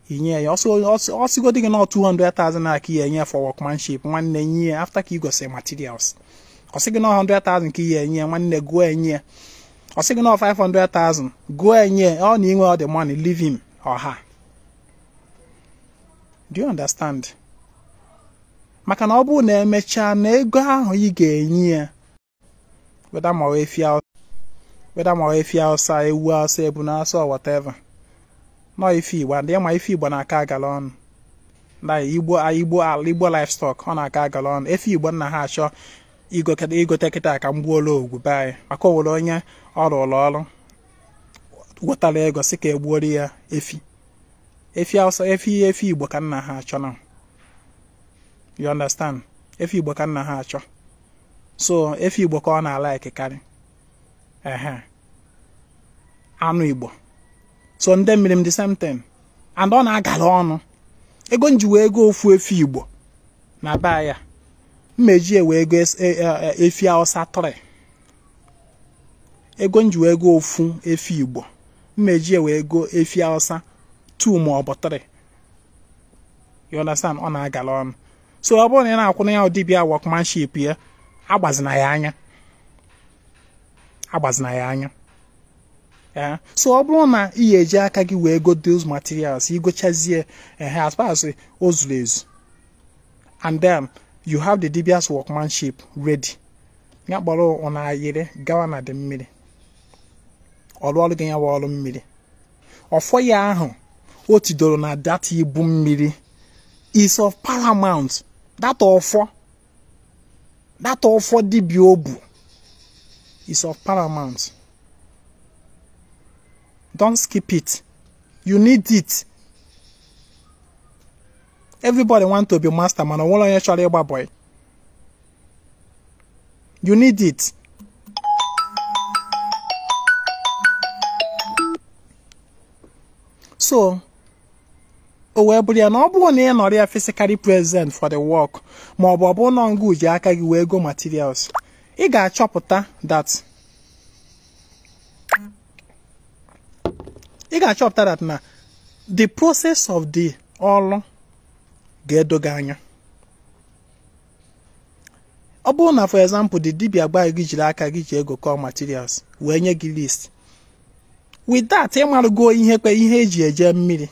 [SPEAKER 1] inye ya. Ọsịgodi gị na 200,000 na ka ị ga-enye for workmanship, nwanne, nye after ka ị gosiri materials. Ọ sị gị na 100,000 ka ị ga-enye, nwanne, gụọ enye. Ọ sị gị na 500,000, gụọ enye. Ọ na inwe all the money, leave him or her. Do you understand? Maka na ọ bụrụ na emechaa na ego ahụ ị ga-enye ya, whether ma efi, whether ma efi Hausa, ewu Hausa, ebu na Hausa or whatever, nọ ife Igbo ndị ma ife Igbo na-aka agala ọnụ na Igbo, Igbo ala, Igbo livestock, ọ na-aka agala ọnụ. Efi Igbo nna ha achọ igote kịta ka m gbuola ogwu be anyị, maka o nwere onye ọ rụrụ ọrụ wetara ego sị ka egbuoro ya efi, efi Hausa, efi, efi Igbo ka nna ha achọ na. You understand? Efi Igbo ka nna ha achọ. So efi Igbo ka ọ na-ala ekekarị, ehe, anụ Igbo. So ndị mmiri m, the same thing, and ọ na-agala ọnụ. Ego nji wee ego ofu efi Igbo na be ya, mmeji ewe ego efi Hausa 3. Ego nji wee ego ofu efi Igbo, mmeji ewe ego efi Hausa 2 ma ọ bụ 3. You understand? Ọ na-agala ọnụ. So ọ bụrụ na ị na-akwụ ya dibịa workmanship ya, agbazina ya anya, agbazina ya anya ya. So ọ bụrụ na ị ga-eji aka gị wee go those materials, igochazie, ehe, as far as o zuru ezu, and then you have the dibia's workmanship ready, ya kpọrọ ụna ayịrị gawa na dị mmiri, ọrụ ọrụ gị ya wa ọrụ mmiri, ọfọ ya ahụ o tidoro na that ibu mmiri is of paramount. That ọfọ, that ọfọ dibịa obu is of paramount. Don't skip it. You need it. Everybody want to be master, mana onwere onye chọrọ ịgba boy. You need it. So o wee bụrụ ya na ọ bụrụ na ị nọrọ ya physically present for the work, ma ọ bụ ọ bụrụ na ngụ ji aka gị wee go materials, ị ga-achọpụta that, ị ga-achọpụta that na the process of the ọrụ ga-edo gị anya. Ọ bụrụ na, for example, the dibia gba gị jiri aka gị ji ego kọọ materials wee nye gị list, with that ịmarụgo ihe kpe ihe eji eje mmiri.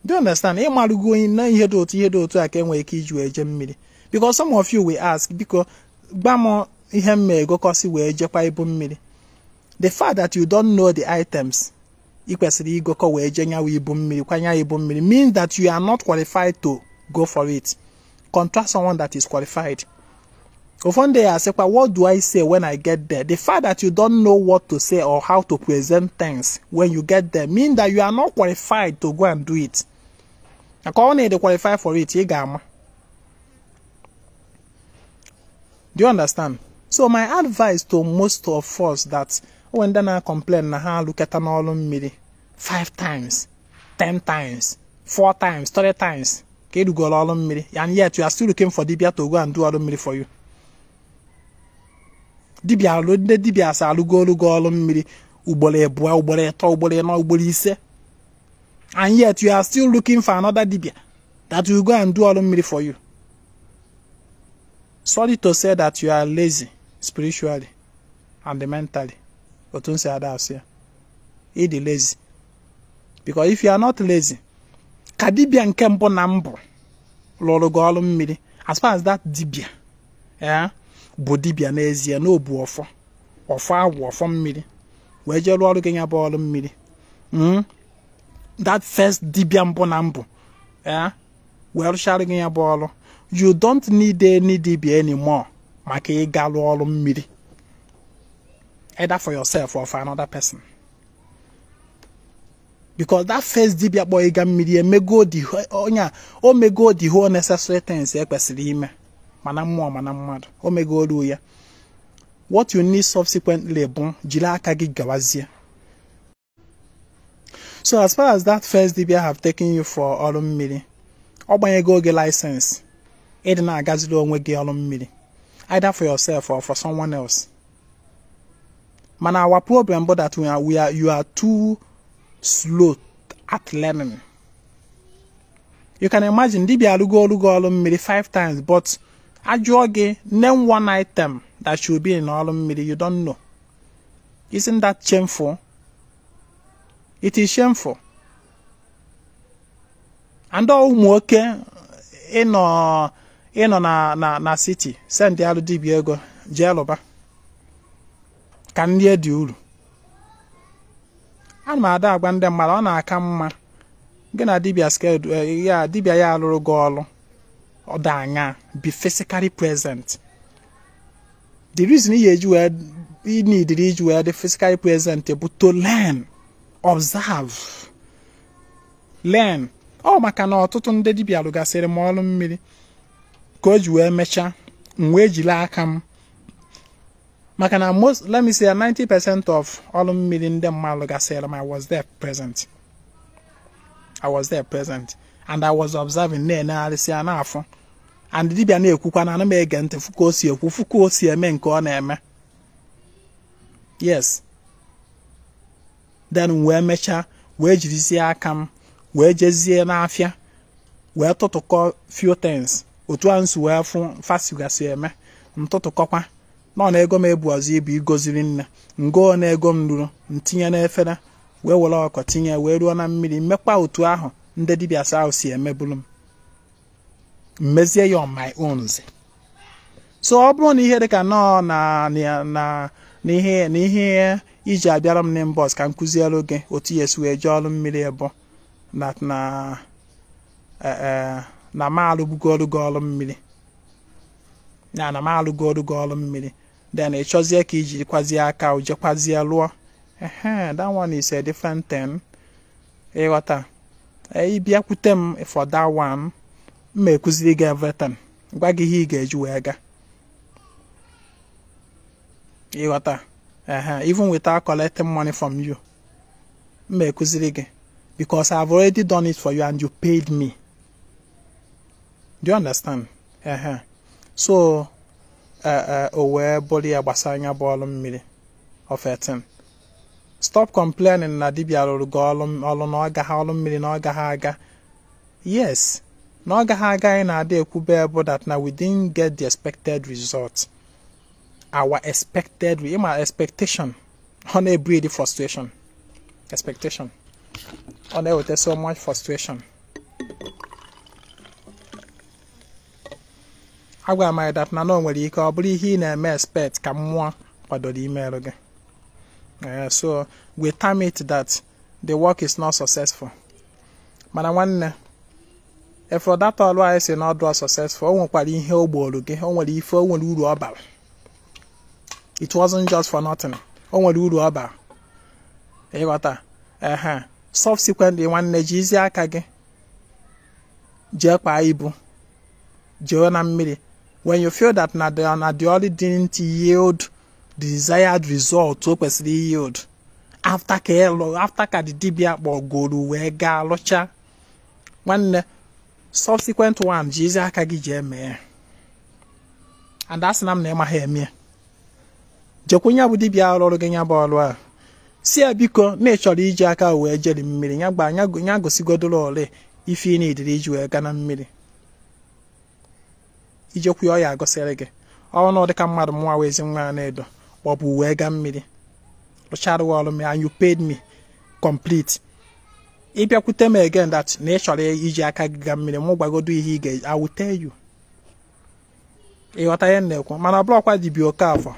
[SPEAKER 1] Do you understand? Ịmarụgo na ihe dị otu, ihe dị otu a ka enwere ike iji wee jee mmiri. Because some of you will ask, "Biko gba m ihe m ma egokọsi wee jekwa ibu mmiri." The fact that you don't know the items ị kwesịrị igokọ wee jee nyawa ibu mmiri, kwanya ibu mmiri, means that you are not qualified to go for it. Contract someone that is qualified. Ụfọdụ ya asịkwa, "What do I say when I get there?" The fact that you don't know what to say or how to present things when you get there means that you are not qualified to go and do it. Maka ọ na-ede qualify for it, ị ga-ama. Do you understand? So my advice to most of us that when they na complain na ha alụketa n'ọrụ mmiri 5 times, 10 times, 4 times, 3 times ka erugoro ọrụ mmiri, and yet you are still looking for dibia to go and do ọrụ mmiri for you. Dibia alụ ndị dibia asa alụgo ọrụ gị ọrụ mmiri ugboro 2, ugboro 3, ugboro 4, ugboro 5, and yet you are still looking for another dibia that will go and do ọrụ mmiri for you. Sorry to say that you are lazy spiritually and mentally. Otu nsi ada asị ya, ị dị lazy. Because if you are not lazy, ka dibia nke mbụ na mbụ lụrụ gị ọrụ mmiri, as far as that dibia bụ dibia n'ezie na obu ọfọ ọfọ agwụ ọfọ mmiri wee jee rụọ ọrụ gị ya bụ ọrụ mmiri, that first dibia mbụ na mbụ wee rụchara gị ya bụ ọrụ, you don't need any dibia anymore maka ịga rụọ ọrụ mmiri, either for yourself or for another person. Because that first dibia kpọ ịga mmiri emego the onye o mego the whole necessary things ekwesịrị ime, mana mmụọ mana mmadụ, o megolu ya. What you need subsequently bụ jiri aka gị gawazie. So as far as that first dibia have taken you for ọrụ mmiri, ọ gbanyego oge license ịdị na-agaziri onwe gị ọrụ mmiri, either for yourself or for someone else. Mana our problem bụ that you are too slow at learning. You can imagine dibia alụgo ọrụ gị ọrụ mmiri 5 times, but ajụọ gị name one item that should be in ọrụ mmiri, you don't know. Isn't that shameful? It is shameful. And ụmụ nwoke ịnọ na city send alụ dibia ego jee lụba ka ndị dị uru. Ana m ada agwa ndị mmadụ, ọ na-aka mma gị na dibia schedule ya, dibia ya alụrụ gị ọrụ ọ dị anya, be physically present. The reason you need iji wee dị physically present bụ to learn, observe, learn. Ọ maka na ọtụtụ ndị dibia lụgasịrị m ọrụ mmiri ka o ji wee mechaa m wee jiri aka m, maka na most, let me say 90% of ọrụ mmiri ndị mmadụ lụgasịrị m, I was there present. I was there present and I was observing, na-enegharịsị ya n'afọ, and dibia na-ekwukwa na ana m ege ntị fụ ka o si ekwu, fụ ka o si eme nke ọ na-eme. Yes. Then wee mechaa wee jirizie aka m wee jezie n'afịa wee tụtụkọ few things otu a nsi wee fụ fasigasị eme ntụtụkọkwa nọ na ego m ebu ọzọ ibu igoziri nne ngo na ego m ruru ntinye n'efere wee were ọkọ tinye wee ruo na mmiri mmekwa otu ahụ ndị dibịa sa ahụ si emebulu m mmezie ya on my own. So ọ bụrụ na ihe dịka nọọ na na na ihe iji abịara m n'inbox ka m kụziere gị otu ya esi wee jee ọrụ mmiri ebo na na na m alụbugo ọrụ gị ọrụ mmiri ya na m alụgo ọrụ gị ọrụ mmiri, then ị chọzie ka iji kwazie aka jekwazie lụọ, ehe, that one is a different thing. Ịghọta, ị bịakwute m for that one, m ekuziri gị everything, gwa gị ihe ị ga-eji wee gaa. Ịghọta, ehe, even without collecting money from you, m ekuziri gị because I've already done it for you and you paid me. Do you understand? Ehe. So o wee bụrụ ya gbasara anya bụ ọrụ mmiri of a thing. Stop complaining na dibia rụrụ gị ọrụ na ọ gaghị ọrụ mmiri na ọ gaghị aga. Yes, na ọ gaghị aga anyị na-ada ekwube bụ that na we didn't get the expected result. Our expected, my expectation, ọ na-ebreed frustration. Expectation. Ọ na-eweta so much frustration. Agwara m that na o nwere ike ọ bụrụ ihe ị na-eme expect ka mmụọ kwadoro imerụ gị. So we term it that the work is not successful. Mana nwanne, if that ọrụ anyị si na ọ dụọ successful, o nwekwara ihe o gboro gị, o nwere ife, o nwere uru ọ bara. It wasn't just for nothing. O nwere uru ọ bara. Ịghọta? Ehe. Subsequently, nwanne, jizie aka gị Jee kpaa ibu, jee na mmiri. When you feel that na the only didn't yield the desired result o kwesịrị yield after ka ịlụ, after ka the dibịa kpọgoro wee gaa lụcha, nwanne, subsequent one, jizi aka gị jee mee. And asị na m na ịma ha eme, jekwu ya bụ dibịa rụrụ gị ya bụ ọrụ a, si ya biko na ị chọrọ iji aka wee jeri mmiri ya gba ya, gosigodoro ole ife ị na-ediri iji wee gaa na mmiri. Ijekwu ya, ọ ya agosiri gị ọrụ na ọ dịka mmadụ mụnwa wee ezi nwa na-edo kpọbụ wee gaa mmiri rụchara ọrụ m, and you paid me complete. Ịbịakwute m again that na ị chọrọ iji aka gị gaa mmiri, mụ gwagodo ihe ị ga, I will tell you. Ịghọta ihe m na-ekwu? Mana ọ bụrụkwa dibịa Okafọ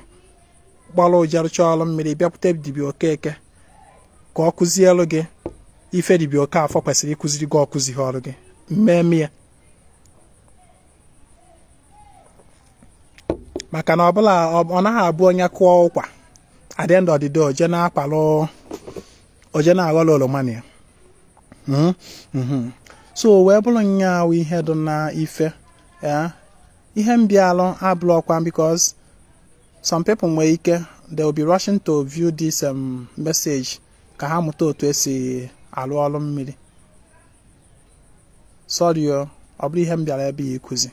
[SPEAKER 1] kpọrọ ụjerụcha ọrụ mmiri, bịakwute dibịa Okeke ka ọ kụzielu gị ife dibịa Okafọ kwesịrị ịkụziri gị, ọ kụzighị ọrụ gị mmemme ya. Maka na ọbụla ọ naghị abụ onye kụọ ụkwa, at the end of the day oje na-akpalụ, oje na-aghọrọ oroma na ya. So wee bụrụ nyaawụ ihe dị na ife ya, ihe mbịalụ abụrụkwa, because some people nwere ike, they will be rushing to view this message ka ha mụta otu esi alụ ọrụ mmiri. Sorry o, ọ bụrụ ihe m bịara ebe ya ịkụzi,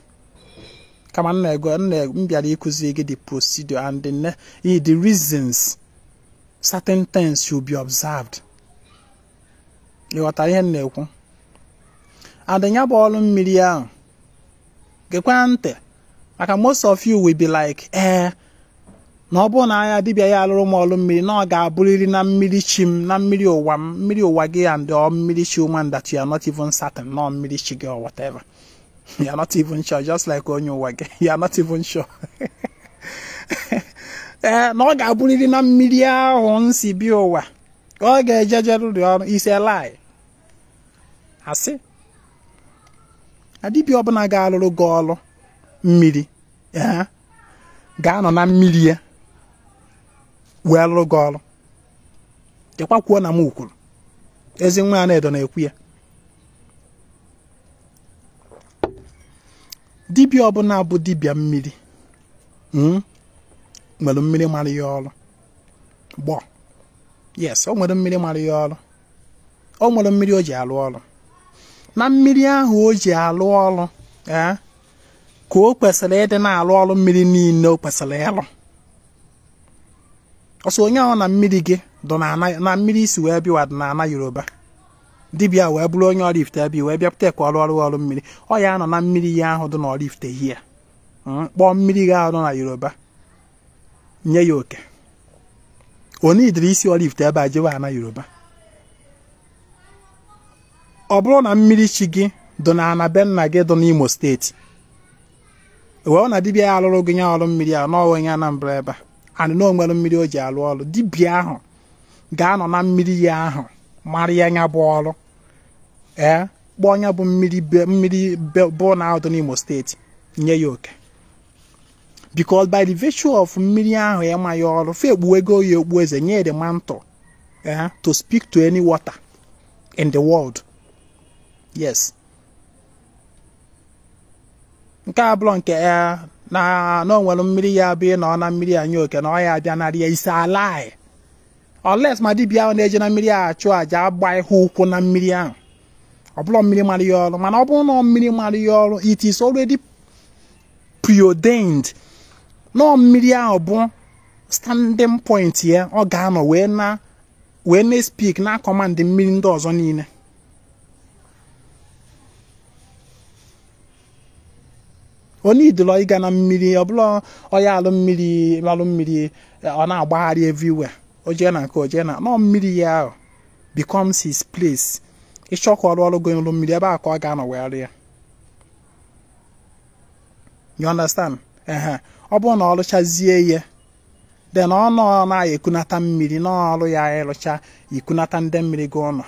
[SPEAKER 1] kama m na-ego m bịara ịkụzi gị the procedure and the reasons certain things should be observed. Ịghọtara ihe m na-ekwu? And ya bụ ọrụ mmiri ahụ, gekwa ntị, maka most of you will be like, ee, na ọ bụrụ na anya dibịa ya alụrụ m ọrụ mmiri, na ọ ga-abụrịrị na mmiri chi m, na mmiri ụwa m, mmiri ụwa gị and ọ mmiri chi woman that you are not even certain na mmiri chi gị or whatever. You are not even sure, just like onye ụwa gị, you are not even sure. Ee, na ọ ga-abụrịrị na mmiri ahụ nsi bịa ụwa ka ọ ga-ejeje rụrụ ọrụ. Is a lie. Asị na dibịa ọbụla ga-alụrụ gị ọrụ mmiri, ee, ga-anọ na mmiri ya wee lụrụ gị ọrụ. Jekwa kwuo na m kwuru. Ezi nwa ya na-edo na-ekwu ya. Dibịa ọbụla bụ dibịa mmiri nwere mmiri mara ya ọrụ gbọ. Yes, o nwere mmiri mara ya ọrụ, o nwere mmiri o ji alụ ọrụ. Na mmiri ahụ o ji alụ ọrụ, ee, ka o kwesịrị ịdị na-alụ ọrụ mmiri niile o kwesịrị ịlụ. Ọsọ onye ahụ na mmiri gị dọ na mmiri isi wee bịa dị na ana Yoruba, dibịa wee bụrụ onye Oraifite ebe wee bịapụta ka ọrụ ọrụ ọrụ mmiri, ọ ya nọ na mmiri ya ahụ dị na Oraifite hie, kpọọ mmiri gị ahụ nọ na Yoruba nye ya oke. Onye idiri isi Oraifite ebe a jewe ana Yoruba. Ọ bụrụ na mmiri chi gị dị na ana be nna gị dị n'Imo Steeti, wee na dibịa ya alụrụ gị nye ọrụ mmiri ahụ n'ọwa onye Anambra ebe a, and na o nwere mmiri o ji alụ ọrụ, dibịa ahụ ga-anọ na mmiri ya ahụ mara ya nya bụ ọrụ, ee, kpọọ ya bụ mmiri mmiri bụ na ahụ dị n'Imo Steeti nye ya oke. Because by the virtue of mmiri ahụ ịma ya ọrụ, fe ekpuwego ya okpu eze, nye the mantle, eh, to speak to any water in the world. Yes, nke a bụrụ nke ya na o nwere mmiri ya bụ ịnọ na mmiri anyị oke na ọ ya abịa narị ya isi ala, unless ma dibịa ahụ na-eje na mmiri ahụ achụ àjà agba ihe ụkwụ na mmiri ahụ. Ọ bụrụ mmiri mara ya ọrụ, mana ọ bụrụ na mmiri mara ya ọrụ, it is already preordained nọọ mmiri ahụ bụ standing point ya ọ ga-anọ wee na speak na command mmiri ndị ọzọ niile. Onye idụlọ ịga na mmiri, ọ bụla ọya alụ mmiri alụ mmiri, ọ na-agbagharị everywhere, o jee na nke o jee na nọọ mmiri ya ahụ becomes his place. Ịchọ ka ọrụ ọrụ gị ọrụ mmiri, ebe a ka ọ ga-anọ wee rụ ya. You understand? Ehe, ọ bụrụ na ọ rụchazie ya, then ọ nọ na-ekunata mmiri n'ọrụ ya, ịrụcha ikunata ndị mmiri gị ụlọ,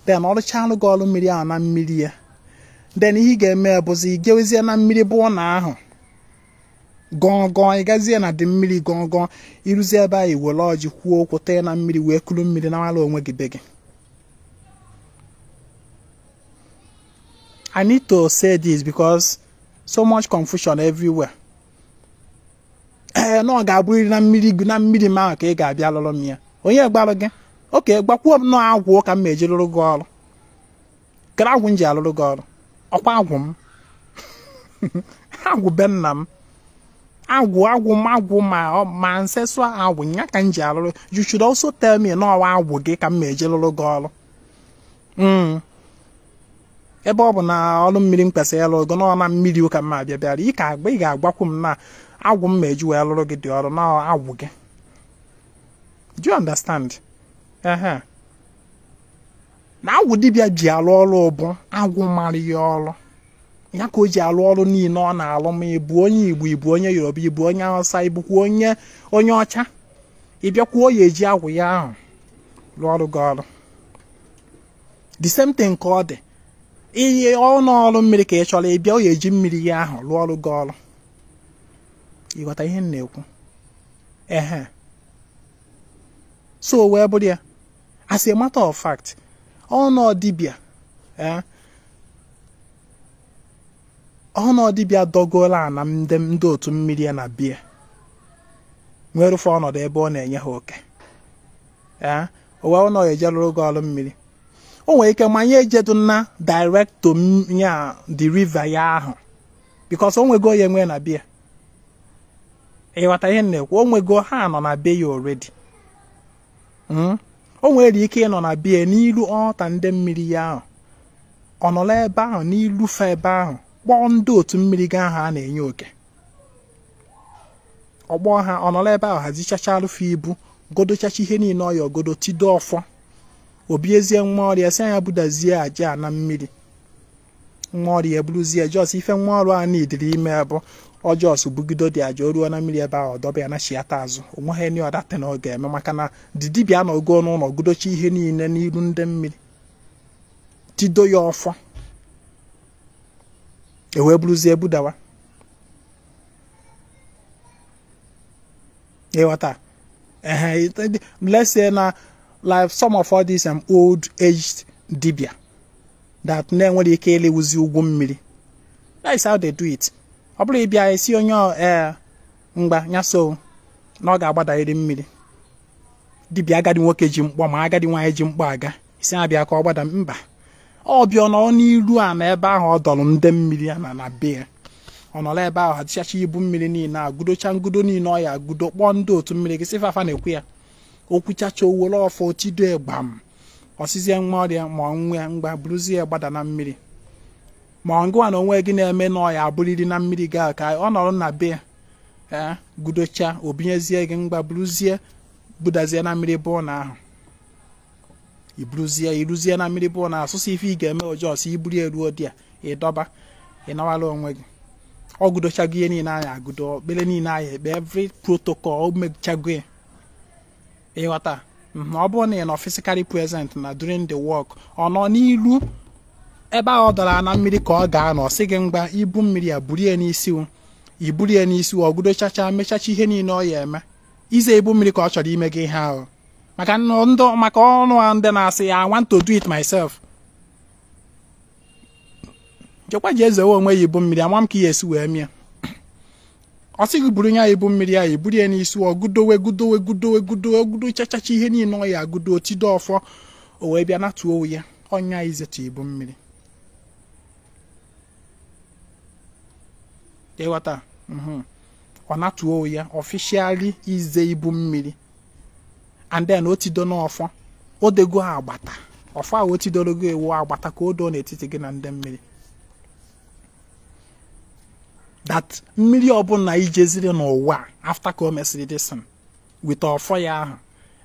[SPEAKER 1] then ọ rụchalụ gị ọrụ mmiri ahụ na mmiri ya, then ihe ị ga-eme bụzi ijewezie na mmiri bụ ụlọ ahụ gọngọn, ịgazie na dị mmiri gọngọn, ịrụzie ebe ahụ, iwere ọjị kwuo okwu, tee na mmiri, wee kuru mmiri na nwala onwe gị be gị. I need to say this because so much confusion everywhere. Ee, na ọ ga-abụrịrị na mmiri na mmiri m ahụ ka ị ga-abịa lụrụ m ya. Onye gbalụ gị? Oke, gbakwuo m nọọ agwụ ka m ma eji lụrụ gị ọrụ. Kere agwụ m ji alụrụ gị ọrụ? Ọkwa agwụ m. Agwụ be nna m. Agwụ agwụ m agwụ ma ancestral agwụ ya ka m ji alụrụ. You should also tell me nọọ agwụ gị ka m ma eji lụrụ gị ọrụ. Ebe ọ bụ na ọrụ mmiri m kwesịrị ịlụ gị nọọ na mmiri ụka m abịa bịara, ị ga-agwakwu m na agwụ m ma eji wee lụrụ gị dị ọrụ na agwụ gị. Do you understand? Na agwụ dibịa ji alụ ọrụ bụ agwụ mara ya ọrụ. Ya ka o ji alụ ọrụ niile ọ na-alụ. Ma ịbụ onye Igbo, ịbụ onye Yoruba, ịbụ onye Hausa, ịbụkwa onye ọcha, ị bịakwuo ya eji agwụ ya ahụ lụọ ọrụ gị ọrụ. The same thing ka ọ dị. Ihe ọnụ ọrụ mmiri ka ị chọrọ ịbịa, ọ ya eji mmiri ya ahụ lụọ ọrụ gị ọrụ. Ịghọta ihe m na-ekwu? Ehe. So wee bụrụ ya, as a matter of fact, ọnụ dibịa ọnụ dibịa dọgoola na ndị otu mmiri ya na bia nwere ụfọ ọnọdụ ebe ọ na-enye ha oke. O wee ụnọ eje lụrụ gị ọrụ mmiri. O nwere ike manye ejedu na direct to ya the river ya ahụ, because o nwego ya enwe na bia. Ịghọta ihe m na-ekwu? O nwego ha nọ na be ya already. O nwere ike ịnọ na bia n'ilu ọta ndị mmiri ya ahụ. Ọ nọrọ ebe ahụ n'ilu fe ebe ahụ kpọọ ndị otu mmiri gị ahụ a na-enye oke. Ọ kpọọ ha, ọ nọrọ ebe ahụ hazichacha alụfe ibu, godochacha ihe niile ọ ya ogodo, tido ọfọ. Obiezie nwa ọrịa si anya budazie aja na mmiri. Nwa ọrịa eburuzie jos ife nwa ọrụ a n'idiri ime bụ ọjọs bugido dị aja o ruo na mmiri ebe ahụ ọdọba ya na chiata azụ. Onweghị any other thing ọ ga-eme, maka na dibịa na ogo n'ụlọ godocha ihe niile n'iru ndị mmiri, tido ya ọfọ, ewee buruzie budawa. Ịghọta? Ehe, let's say na like some of all these old aged dibia that na-enwere ike ilewuzi ugwu mmiri. That is how they do it. Ọ bụrụ ịbịa esi onye mgba nyaso na ọ ga-agbadaghịrị mmiri. Dibịa agadi nwoke ji mkpọ ma agadi nwaanyị ji mkpọ aga, isi abịa ka ọ gbada mba. Ọ bịa nọ n'iru a na ebe ahụ ọ dọrọ ndị mmiri a na be. Ọ nọrọ ebe ahụ hazichacha ibu mmiri niile agudocha ngudo niile ọ ya agudo, kpọọ ndị otu mmiri gị sị fafa na-ekwu ya. Okwuchacha owere ọfọ tido egbam, ọsizie nwa ọrịa ma ọ nwe mgba buruzie gbada na mmiri. Ma ọ ngụwa na onwe gị na-eme na ọya abụrịrị na mmiri gị ka ọ nọrọ na be ya gudocha, obinyezie gị mgba buruzie budazie na mmiri bụ na ahụ. Iburuzie iruzie na mmiri bụ na asụsụ ife ị ga-eme ọjọọ si iburu eruo dị ya ịdọba ịnawala onwe gị. Ọ gudochago ihe niile anya agudo, okpere niile anya ekpe, every protocol o mechago ya. Ịghọta? Ọ bụrụ na ị nọ physically present na during the work, ọ nọ n'ilu ebe ahụ ọ dọrọ na mmiri ka ọ ga-anọ sị gị mgba ibu mmiri ya burie n'isi, iburie n'isi, ọ gudochacha mechacha ihe niile ọ ya eme. Ize ibu mmiri ka ọ chọrọ ime gị ihe ahụ. Maka ndụ maka ọnụ a ndị na-asị ya I want to do it myself. Jekwa ji ezewe onwe ya ibu mmiri, ama m ka ya esi wee mie. Ọ sị gị buru ya ibu mmiri ya iburie n'isi, ọ gudowe gudowe gudowe gudowe gudo chachacha ihe niile ọ ya agudo, tido ọfọ, o wee bịa natuo ya ọnya izetu ibu mmiri. Ịghọta? Ọ natuo ya officially ize ibu mmiri. And then o tido n'ọfọ, o dego agbata. Ọfọ ahụ o tidoro gị ewu agbata ka o doo n'etiti gị na ndị mmiri. That mmiri ọbụla ijeziri n'ụwa after ka o mesịrị desin with ọfọ ya ahụ,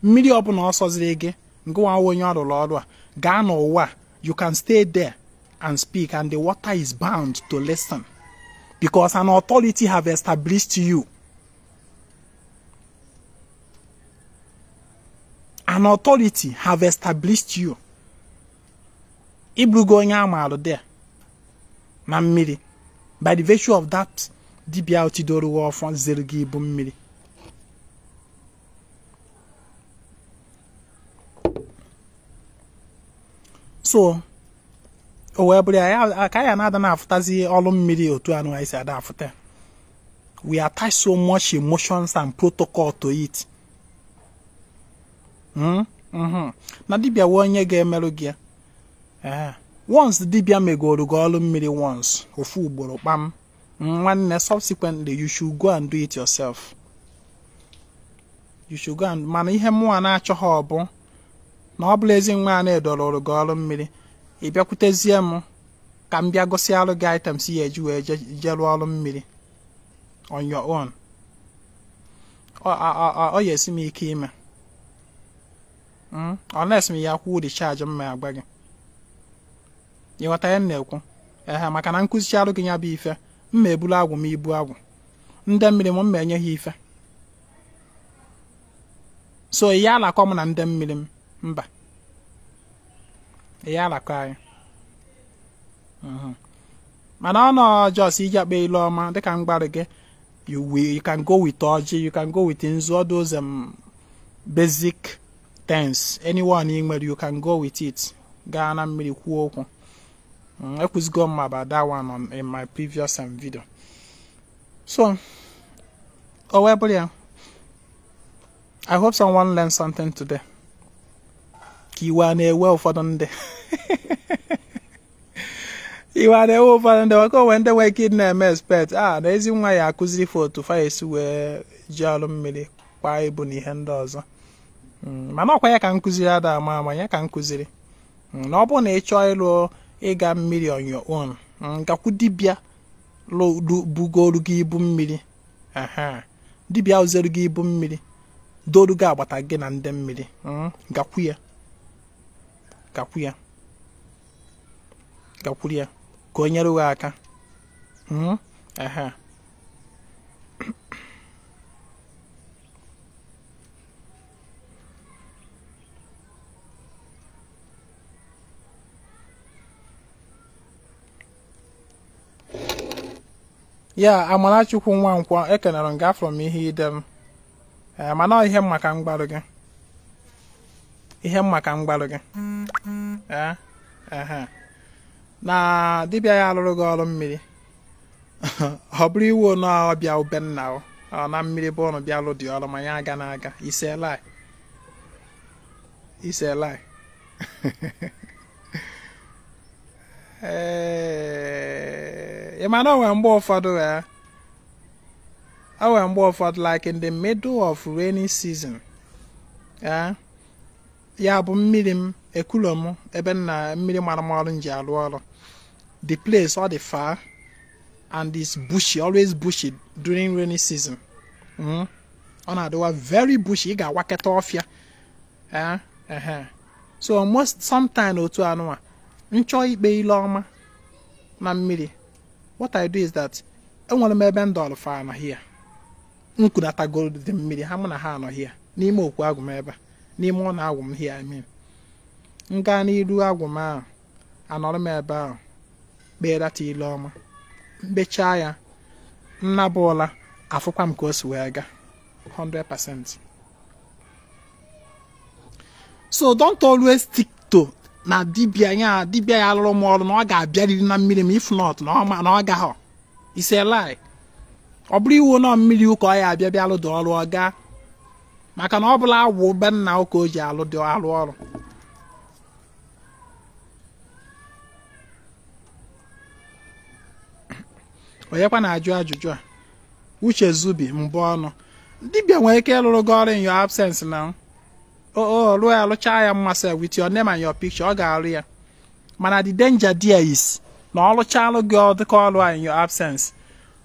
[SPEAKER 1] mmiri ọbụla ọ sọziri gị ngụwa onye ọ rụrụ ọrụ a gaa n'ụwa, you can stay there and speak and the water is bound to listen because an authority have established you. An authority have established you. Ibrugo onye amarụ there na mmiri by the virtue of that dibia otidoro ọfọ zere gị ibu mmiri. So O wee bụrụ ya ka ya na-ada na-afụtazi ọrụ mmiri otu anụ anyị si ada afụta. We attach so much emotions and protocol to it. Na dibịa wee onye ga-emerụ gị ya. Once dibịa megoro gị ọrụ mmiri once, ofu ugboro kpam, nwanne, subsequently you should go and do it yourself. You should go and mana ihe mụnwa na-achọghị ọ bụ na ọ bụla ezi nwa a na-edororo gị ọrụ mmiri, ị bịakwutezie m ka m bịa gosi alụ gị items ya eji wee je rụọ ọrụ mmiri on your own. Ọ ya esi m ike ime. Unless m ya kwuo the charge m ma agwa gị. Ịghọta ya m na-ekwu? Ehe, maka na nkụzichi alụ gị ya bụ ife, m ma ebulu agwụ m ibu agwụ. Ndị mmiri m ma enye ha ife. So ya alakọ m na ndị mmiri m mba. Ya alakọ anyị. Mana ọ nọ just iji akpa ilu ọma dịka m gwara gị, you can go with ọjị, you can go with nzu, all those basic things. Anyone ị nwere, you can go with it. Gaa na mmiri kwuo okwu. Ekwuzigo m about that one in my previous video. So, o wee bụrụ ya. I hope someone learned something today. Ka iwe a na-ewe ụfọdụ ndị. Iwe a na-ewe ụfọdụ ndị maka onwe ndị nwere ike ịdị na-eme expect na ezi nwa ya akụziri ife otu fa esi wee ji ọrụ mmiri kwa ibu na ihe ndị ọzọ. Mana ọkwa ya ka nkụziri ada ama ama ya ka nkụziri. Na ọ bụrụ na ị chọọ ịlụ ịga mmiri on your own, gakwu dibịa bugoru gị ibu mmiri. Dibịa ozeru gị ibu mmiri, doru gị agbata gị na ndị mmiri. Gakwu ya. Gakwu ya. Gakwuru ya ka o nyere gị aka. Ya Amarachukwu Nwankwọ, ekenere m gị, afọrọ m ihe ide m. Mana ọ ihe m maka mgbarụ gị. Ihe m maka mgbarụ gị. Na dibịa ya alụrụ gị ọrụ mmiri. Ọ bụrụ iwu na ọ bịa ube nna ọ na mmiri bụ ọnụ bịa lụ dị ọrụ ma ya aga na-aga. Ise lie. Ise lie. Ị ma na o nwere mgbe ụfọdụ o nwere mgbe ụfọdụ like in the middle of rainy season, ya bụ mmiri m ekulo m ebe na mmiri mara m ọrụ m ji alụ ọrụ. The place all the far and is bushy, always bushy during rainy season. Ọ na-adịwa very bushy, ị ga-awaketa ọfịa. So most sometime otu anụnwa nchọ ikpe ile ọma na mmiri. What I do is that enwere m ebe ndọlụ fa anọ here. Nkunatagoro dị mmiri ha mụ na ha anọ here n'ime okwu agwụ m ebe a, n'ime ụlọ agwụ m here, I mean. M gaa n'iru agwụ m ahụ, anọrọ m ebe ahụ kpee data ile ọma. Mkpechaa ya, nnaba ụla, afụkwa m ka o si wee gaa 100%. So don't always stick to na dibịa ya dibịa ya alụrụ m ọrụ na ọ ga-abịarịrị na mmiri m, if not na ọ gaghọ. It's a lie. Ọ bụrụ iwu na mmiri ụka ọ ya abịa bịa alụ dị ọrụ ọ gaa, maka na ọ bụla agwụ be nna ụka o ji alụ dị alụ ọrụ. Onyekwa na-ajụ ajụjụ a? Uche Zubi mbụ ọnụ. Dibịa nwere ike ịlụrụ gị ọrụ in your absence na o rụọ ya lụchaa ya mma sef with your name and your picture, ọ ga-arụ ya. Mana the danger there is na ọ lụchalụ gị ọdịka ọrụ a in your absence,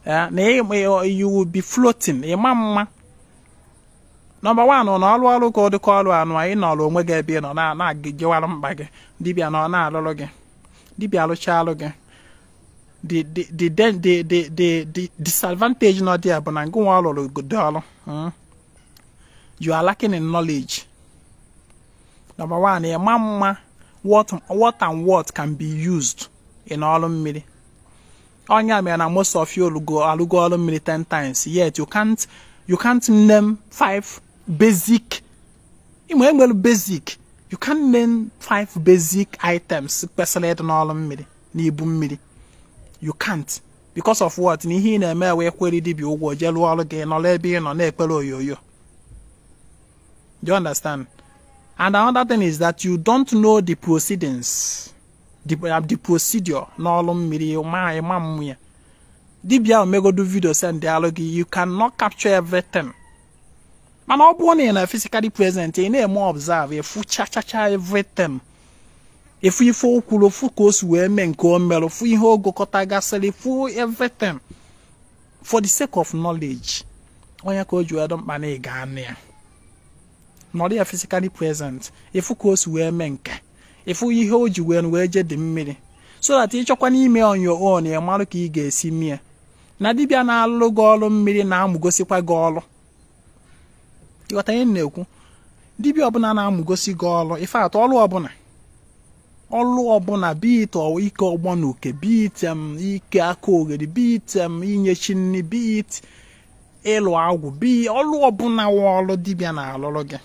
[SPEAKER 1] na you will be floating. Ịma mma. Number one, na ọrụ ọrụ ka ọdịka ọrụ anụ anyị nọrọ onwe gị ebe ị nọ na-agịjewara mkpa gị. Dibịa na ọ na-alụrụ gị. Dibịa alụchalụ gị. The disadvantage nọ there bụ na ngụnwa ọ lụrụ dị ọrụ. You are lacking in knowledge. Number one, ịma mma what and what can be used in ọrụ mmiri. Onya mere na most of you alụgo ọrụ mmiri 10 times, yet you can't name 5 basic. Ịma enwere basic. You can't name 5 basic items kwesịrị ịdị n'ọrụ mmiri. n'ibu mmiri. You can't. Because of what? Na ihe ị na-eme wee kwere dibịa ụgwọ jee lụọ ọrụ gị, nọrọ ebe ị nọ na-ekpere oyoyo. Do you understand? And another thing is that you don't know the proceedings, the procedure n'ọrụ mmiri ma ịma mmụ ya. Dibịa omegodu video send alụ gị, you cannot capture everything. Mana ọ bụrụ na ị na physically present, ị na-eme observe, efu chachacha everything. Efu ife o kwuru, fụ ka o si wee mee nke o merụ, fụ ihe o gokọta gasịrị, fụ everything. For the sake of knowledge, onye ka o ji wee dị mkpa na ị ga-anụ ya. Nọrọ ya physically present, efu ka o si wee mee nke, efu ihe o ji wee je dị mmiri. So that ịchọkwa n'ime on your own, ị marụ ka ị ga-esi mie. Na dibịa na-alụ gị ọrụ mmiri na-amụgosikwa gị ọrụ. Ịghọta ihe m na-ekwu? Dibịa ọbụla na-amụgosi gị ọrụ, in fact, ọrụ ọbụla. Ọrụ ọbụla, be it ike ọgbọ na uke, be it ike aka oghere, be it inye chi nri, be it ịlụ agwụ, be ọrụ ọbụla wụ ọrụ dibịa na-alụrụ gị.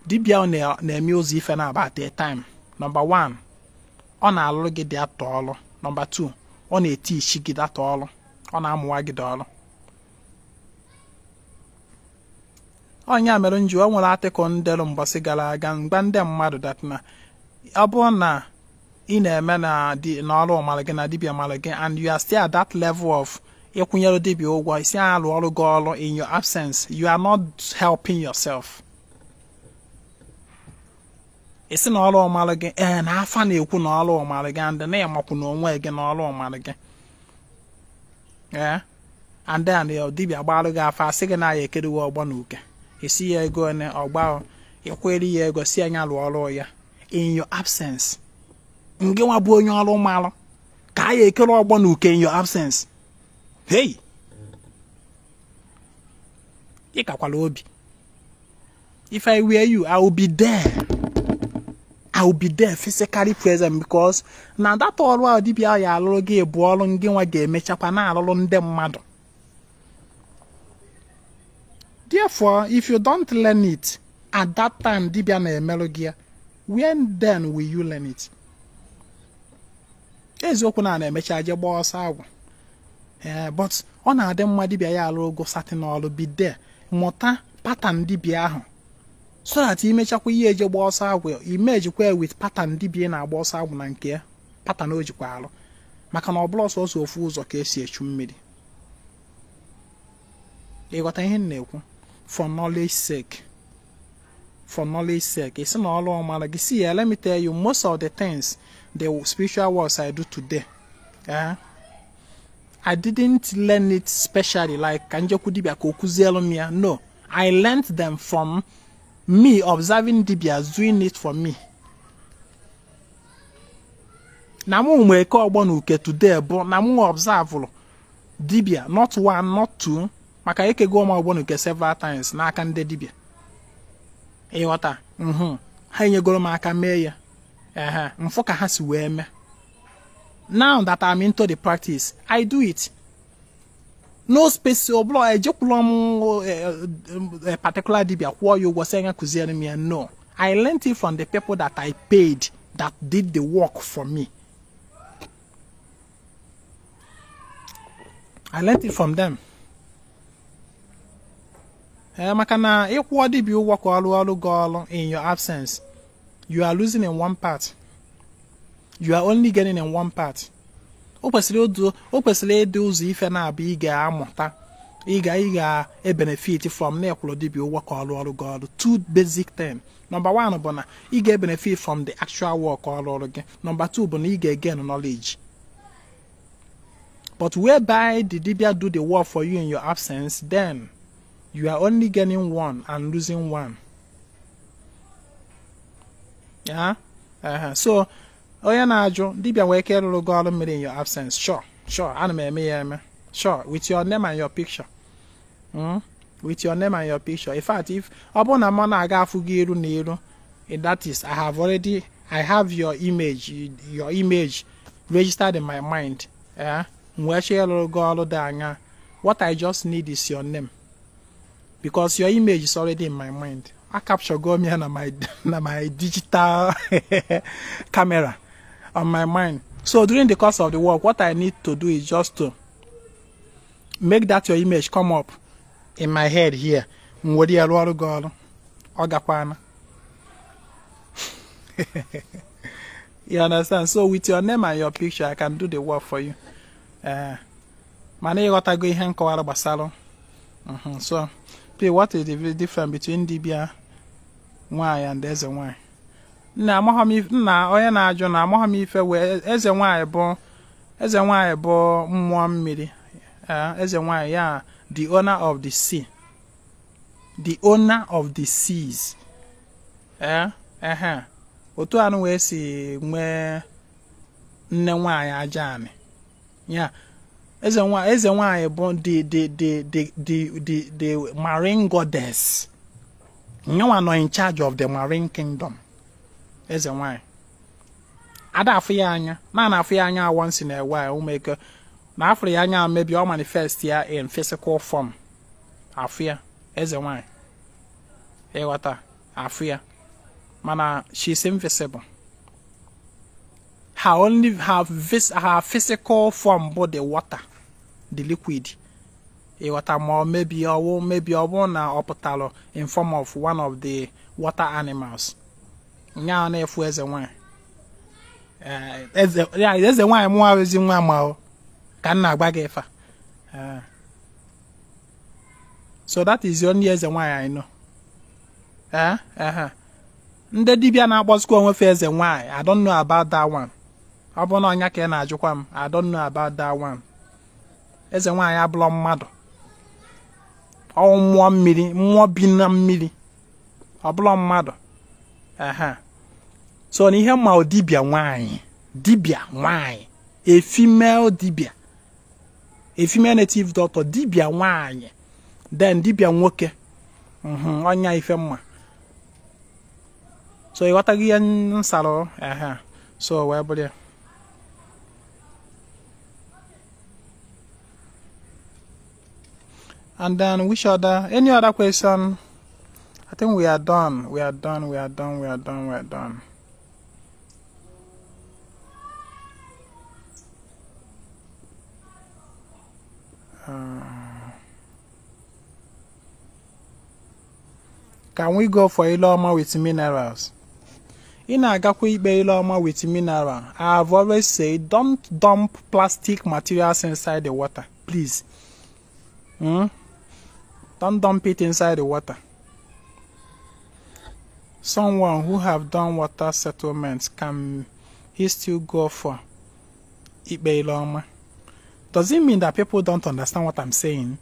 [SPEAKER 1] Dibịa na-eme ụzọ ife na-aba at a time. Number one, ọ na-alụrụ gị dị atọ ọrụ. Number two, ọ na-eti ichi gị data ọrụ. Ọ na-amụwa gị dị ọrụ. Onye mere nji o nwere atịkọ ndelu mbọsị gara aga mgbe ndị mmadụ dat na ọ bụrụ na ị na-eme na n'ọrụ mara gị na dibịa mara gị, and you are still at that level of ịkwụnyere dibịa ụgwọ isi alụ ọrụ gị ọrụ in your absence, you are not helping yourself. Isi na ọrụ mara gị, ee, na afa na-ekwu na ọrụ mara gị, and na ịmakwu na onwe gị na ọrụ mara gị, ee, and then dibịa gbalụ gị afa asị gị na ya ekerewe ọgbọ na uke, isi ya ego ne ọgba ịkwere ya ego si anya lụọ ọrụ ya in your absence. Ngị nwa bụ onye ọrụ malụ ka ya ekere ọgbọ na uke in your absence. Hey, ị kakwala obi. If I were you, I will be there. I will be there physically present, because na that ọrụ ahụ dibịa ya alụrụ gị bụ ọrụ ngị nwa ga-emechakwa na-alụrụ ndị mmadụ. Therefore, if you don't learn it at that time dibịa na-emerụ gị ya, when then will you learn it? Eziokwu na na-emecha je gbaa ọsọ agwụ. But ọ na-adị mma dibịa ya alụ ogo satin ọrụ, be there, mụta pattern dibịa ahụ, so that imechakwa ihe eje gbaa ọsọ agwụ, imejikwa with pattern dibịa na-agba ọsọ agwụ na nke ya, pattern o jikwa alụ, maka na ọ bụla ọsọsọ ofu ụzọ ka esi echu mmiri. Ịghọta ihe m na-ekwu? For knowledge sake. For knowledge sake. Isi na ọrụ ọmara gị, see, let me tell you, most of the things, the spiritual works I do today, I didn't learn it specially, like ka njekwu dibịa ka o kụzielu m ya. No, I learned them from me observing dibias doing it for me. Na mụ nwee eke ọgbọ na uke today bụ na mụ observe dibia, not one, not two, maka ekego m ọgbọ na uke several times n'aka ndị dibia. Ịghọta? Ha enyegoro m aka mee ya. Ehe, mfụ ka ha si wee mee. Now that I'm into the practice, I do it. No space, ọbụla ejekwula m a particular dibia kwụọ ya ụgwọ sị ya kụziere m ya. No, I learned it from the people that I paid that did the work for me. I learned it from them. Maka na ịkwụọ dibia ụgwọ ka ọrụ ọrụ gị ọrụ in your absence, you are losing in one part. You are only getting in one part. O kwesịrị ịdị ụzọ ife na-abụ ị ga-amụta, ị ga-ebenefit from na ịkwụrụ dibia ụgwọ ka ọrụ ọrụ gị ọrụ. Two basic things. Number one bụ na ị ga-ebenefit from the actual work ọrụ ọrụ gị. Number two bụ na ị ga-gain knowledge. But whereby the dibia do the work for you in your absence, then you are only gaining one and losing one. Yeah? So, onye na-ajụ dibia nwere ike ịrụrụ gị ọrụ mmiri in your absence. Sure, sure, ana m eme ya eme. Sure, with your name and your picture. With your name and your picture. In fact, if ọ bụrụ na mụ na-aga afụ gị iru na iru, that is, I have your image registered in my mind. Wee chọọ ịrụrụ gị ọrụ dị anya, what I just need is your name. Because your image is already in my mind. I capture go me na my digital camera. on my mind. So during the course of the work, what I need to do is just to make that your image come up in my head here. M were ya rụọ ọrụ gị ọrụ. Ọ gakwana. You understand? So with your name and your picture, I can do the work for you. Mana ịghọtago ihe nkọwara gbasara. So, please, what is the difference between dibia nwanyị and eze nwanyị? Nna, amaghị m nna onye na-ajụ na amaghị m ife wee eze nwanyị bụ. Eze nwanyị bụ mmụọ mmiri. Eze nwanyị ya, the owner of the sea, the owner of the seas. Ehe, otu anụ wee si nwee nne nwanyị aja anị ya. Eze nwanyị bụ the marine goddess. Nyanwa nọ in charge of the marine kingdom. Eze nwanyị ada afụ ya anya na afụ ya anya once in a while. Ụmụeke na afụrụ ya anya, maybe ọ manifest ya in physical form, afụ ya. Eze nwanyị, ịghọta, afụ ya, mana she's invisible. Her only her, vis, her physical form bụ the water, the liquid, ịghọta? Ma ọ maybe ọwụ, maybe ọ bụrụ na ọ pụtara in form of one of the water animals nya na-efu. Eze nwanyị, eze ya, eze nwanyị mụọ ezi nwa ma o ka m na-agba gị ife a. So that is the only eze nwanyị I know. Ndị dibịa na-akpọzikwa onwe fa eze nwanyị, I don't know about that one. Ọ bụrụ na ọnya ka ị na-ajụkwa m, I don't know about that one. Eze nwanyị abụlọ mmadụ. Ọ mmụọ mmiri, mmụọ bi na mmiri. Ọ bụlọ mmadụ. Ehe. So na ihe ma dibịa nwanyị, dibịa nwanyị, a female dibịa, a female native doctor, dibịa nwanyị, then dibịa nwoke. Ọnya ife mma. So ịghọtaghị ihe m sara? Ehe. So wee bụrụ ya. And then which other, any other question? I think we are done. We are done. We are done. We are done. We are done. Can we go for ile ọma with minerals? Ị na-agakwa ikpe ile ọma with mineral. I have always said, don't dump plastic materials inside the water, please. Don't dump it inside the water. Someone who have done water settlements, can he still go for ikpe ile ọma? Does it mean that people don't understand what I'm saying?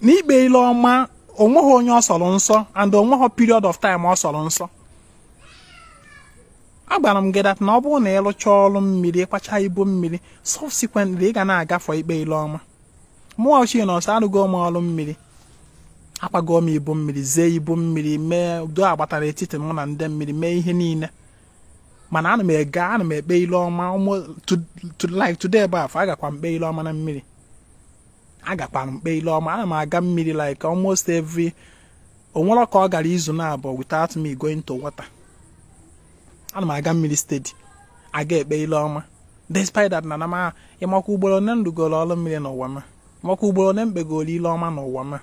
[SPEAKER 1] N'ikpe ile ọma, onweghị onye ọ sọrọ nsọ and onweghị period of time ọ sọrọ nsọ. Agwara m gị that na ọ bụrụ na ịrụcha ọrụ mmiri, ịkwacha ibu mmiri, subsequently ị ga na-agafe ikpe ile ọma. Mụọ ochie na ọsọ arụgo m ọrụ mmiri, akwago m ibu mmiri, zee ibu mmiri, mee udo agbatara etiti mụ na ndị mmiri, mee ihe niile, mana ana m ega, ana m ekpe ile ọma to like today bụ afọ agakwa m kpe ile ọma na mmiri. Agakwa m kpe ile ọma. Ana m aga mmiri like almost every, onwere ka ọ gara izu na abụọ without me going to water. Ana m aga mmiri steady, aga ekpe ile ọma, despite that na ma ịmakwa ugboro one m rugoro ọrụ mmiri n'ụwa m, ịmakwa ugboro one m kpegoro ile ọma n'ụwa m.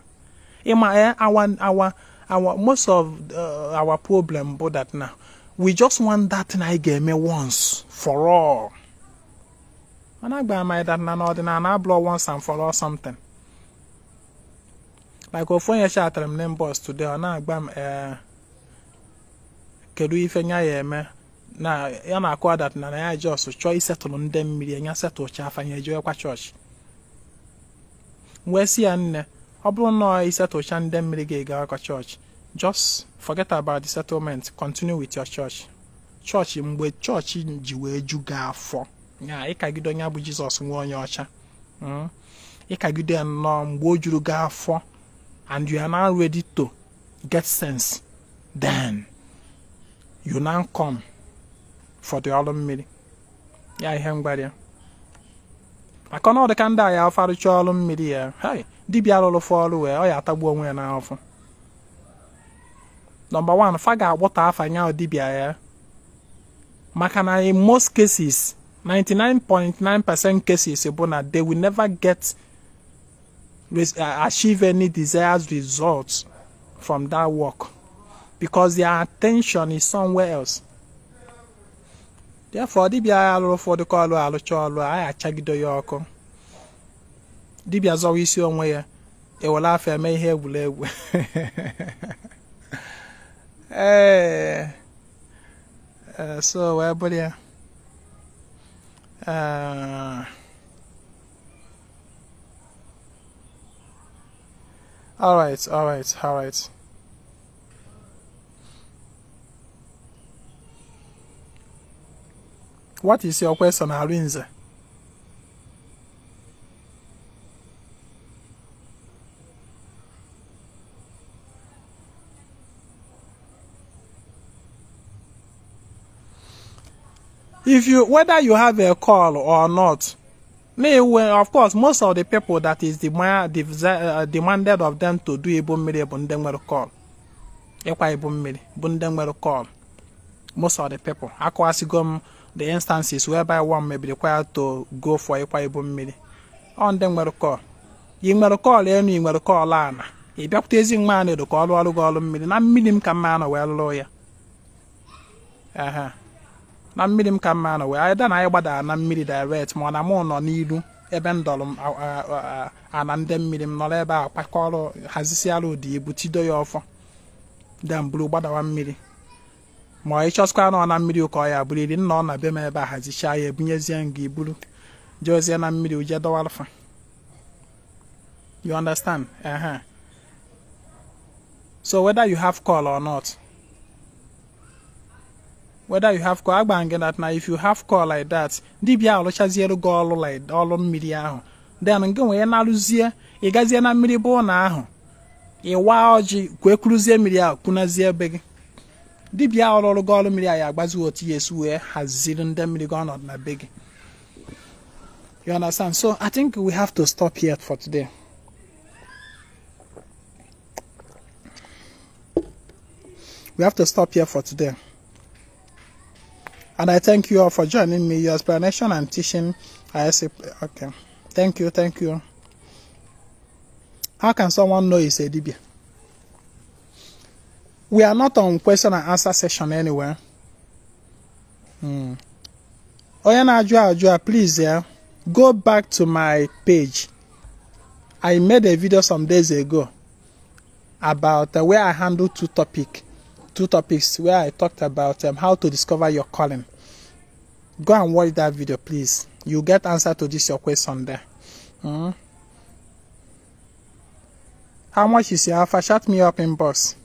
[SPEAKER 1] Ịma, our most of our problem bụ that now we just want that thing anyị ga-eme once for all. Mana agbara m that na n'ọdịnala abụrụ once and for all something. Like ofu onye chatara m n'inbox today, ọ na-agba m, ee, kedu ife nya ya eme na ya na-akụ that na ya just chọọ isetụlụ ndị mmiri ya, setụlcha afa ya, ejewekwa chọọchị. Wee sị ya, nne, ọ bụrụ na isetụlcha ndị mmiri ga-egawakwa chọọchị, just forget about the settlement, continue with your church. Chọọchị, mgbe chọọchị ji wee ju gị afọ ya, ịkagide onye bụ Jizọs nwe onye ọcha, ịkagide ya nnọọ mgbe o juru gị afọ and you are now ready to get sense, then you now come for the ọrụ mmiri ya. Ihe mgbari ya maka ọnọdụ ka ndị a ya afarụcha ọrụ mmiri ya, hey, dibịa rụrụ fọ ọrụ wee ọ ya atagbu onwe ya n'afọ. Number 1, fa ga-agbọta afa nya dibịa ya. Maka na in most cases, 99.9% cases bụ na they will never get achieve any desired results from that work because their attention is somewhere else. Therefore, dibịa alụrụ ụfọdụ ka ọlụ alụcha ọlụ anyị achagido ya ọkụ. Dibịa zọwa isi onwe ya ewere afọ eme ihe egwuregwu. Ee, so wee bụrụ ya. All right. What is your question, Arinze? If you, whether you have a call or not, of course, most of the people that is demanded of them to do ibu mmiri bụ ndị nwere call. Ịkwa ibu mmiri bụ ndị nwere call. Most of the people. Akọwasịgo m the instances whereby one may be required to go for ịkwa ibu mmiri. Ọ ndị nwere call. Ị nwere call enu, ị nwere call ana. Ị bịakwute ezi nwa a na-edo ka ọrụ ọrụ gị ọrụ mmiri. Na mmiri m ka mma anọ wee lụrụ ya. Aha. Na mmiri m ka mma anọ wee anyị da na anyị gbadara na mmiri direct ma ọ na mụ nọ n'ilu ebe m dọrọ m ana ndị mmiri m nọrọ ebe a kpakọrọ hazisiara ụdị ibu tido ya ọfọ dem buru gbadawa mmiri ma ị chọsịkwa nọ na mmiri ụka ọ ya bụrụ iri nna ọ na be m ebe a hazichaa ya ebunyezie m gị iburu jeozie na mmiri uje dọwalfa. You understand? So whether you have call or not, whether you have call, agba gị that na if you have call like that, dibịa alụchaziere gị ọlụ like ọlụ mmiri ahụ, then nke nwere na-alụzie ị gazie na mmiri bụ na ahụ ịwa ọjị kwee kuruzie mmiri ahụ kwunazie ebe gị. Dibịa ọlụrụ gị ọlụ mmiri ahụ ya agbazi otu ya esi wee haziri ndị mmiri gị ọnọdụ na be gị. You understand? So I think we have to stop here for today. We have to stop here for today. And I thank you all for joining me. Your explanation and teaching. I say, okay. Thank you, thank you. How can someone know it's a dibia? We are not on question and answer session anywhere. Oyana Ajua Ajua, please, yeah, go back to my page. I made a video some days ago about where I handled two topics where I talked about how to discover your calling. Go and watch that video, please. You get answer to this your question there. How much is your alpha? Chat me up inbox.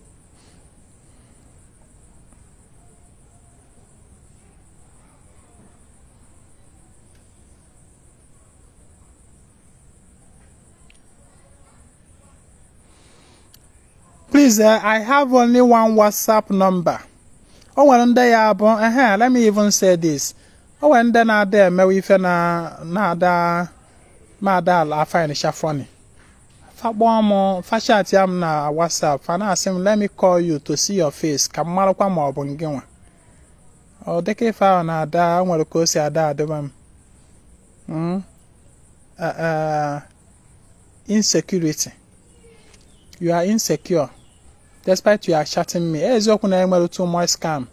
[SPEAKER 1] Please, I have only one WhatsApp number. Oh, well, let me even say this. Oh, and then I there, maybe if na da ma I find it funny. Fa chat yam na WhatsApp. Fa na ask him, let me call you to see your face. Ka mara kwa ma ọ bụ ngị nwa. Ọ dịka ife ahụ na-ada nwere ka o si ada adịba m. Insecurity. You are insecure. Despite you are chatting me. Eziokwu na enwere too much scam.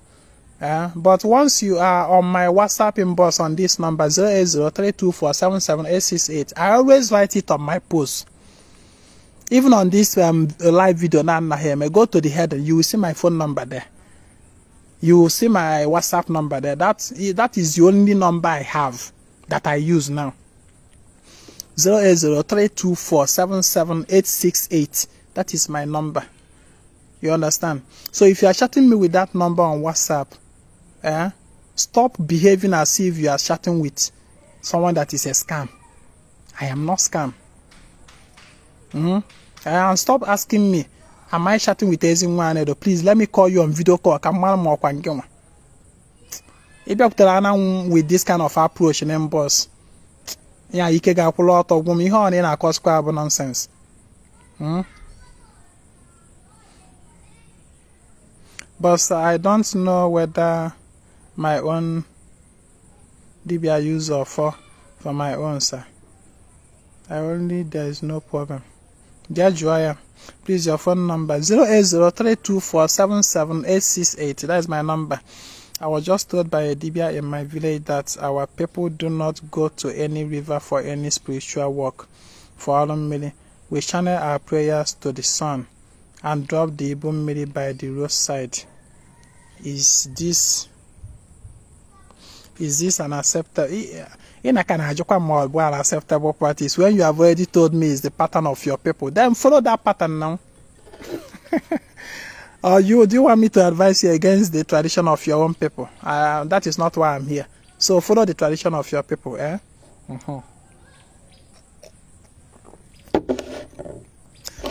[SPEAKER 1] But once you are on my WhatsApp inbox on this number 08032477868, I always write it on my post. Even on this live video now, go to the header, you will see my phone number there. You will see my WhatsApp number there. That is the only number I have that I use now. 08032477868. That is my number. You understand? So if you are chatting me with that number on WhatsApp, stop behaving as if you are chatting with someone that is a scam. I am not scam. And stop asking me, am I chatting with Ezinwa Anaedo? Please let me call you on video call. If you are with this kind of approach and inbox, yeah, you can get a lot of women who nonsense. But I don't know whether My own dibia use ọfọ for my own, sir. I only there is no problem. Jee jụọ ya. Please, your phone number? 08032477868. That is my number. I was just told by a dibia in my village that our people do not go to any river for any spiritual work for ọrụ mmiri. We channel our prayers to the sun and drop the ibu mmiri by the roadside. Is this an acceptable? Ị na ka na-ajụkwa ma ọ bụ an acceptable practice when you have already told me is the pattern of your people? Then follow that pattern now. Or you do you want me to advise you against the tradition of your own people? That is not why I'm here. So follow the tradition of your people, eh?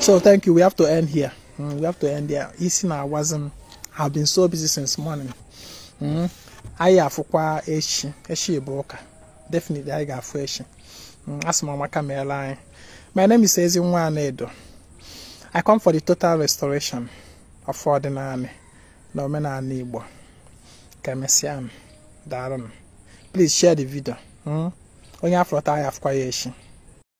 [SPEAKER 1] So thank you. We have to end here. We have to end here. Isi na wasn't. I've been so busy since morning. Anyị afụkwa echi. Echi bụ ụka. Definitely anyị ga-afụ echi. Asị m ọmaka meela anyị. My name is Ezinwa Anaedo. I come for the total restoration of ọdịnala na omenala Igbo. Ka emesịa m. Daalụ m. Please share the video. Onye afọrọta anyị afụkwa ya echi.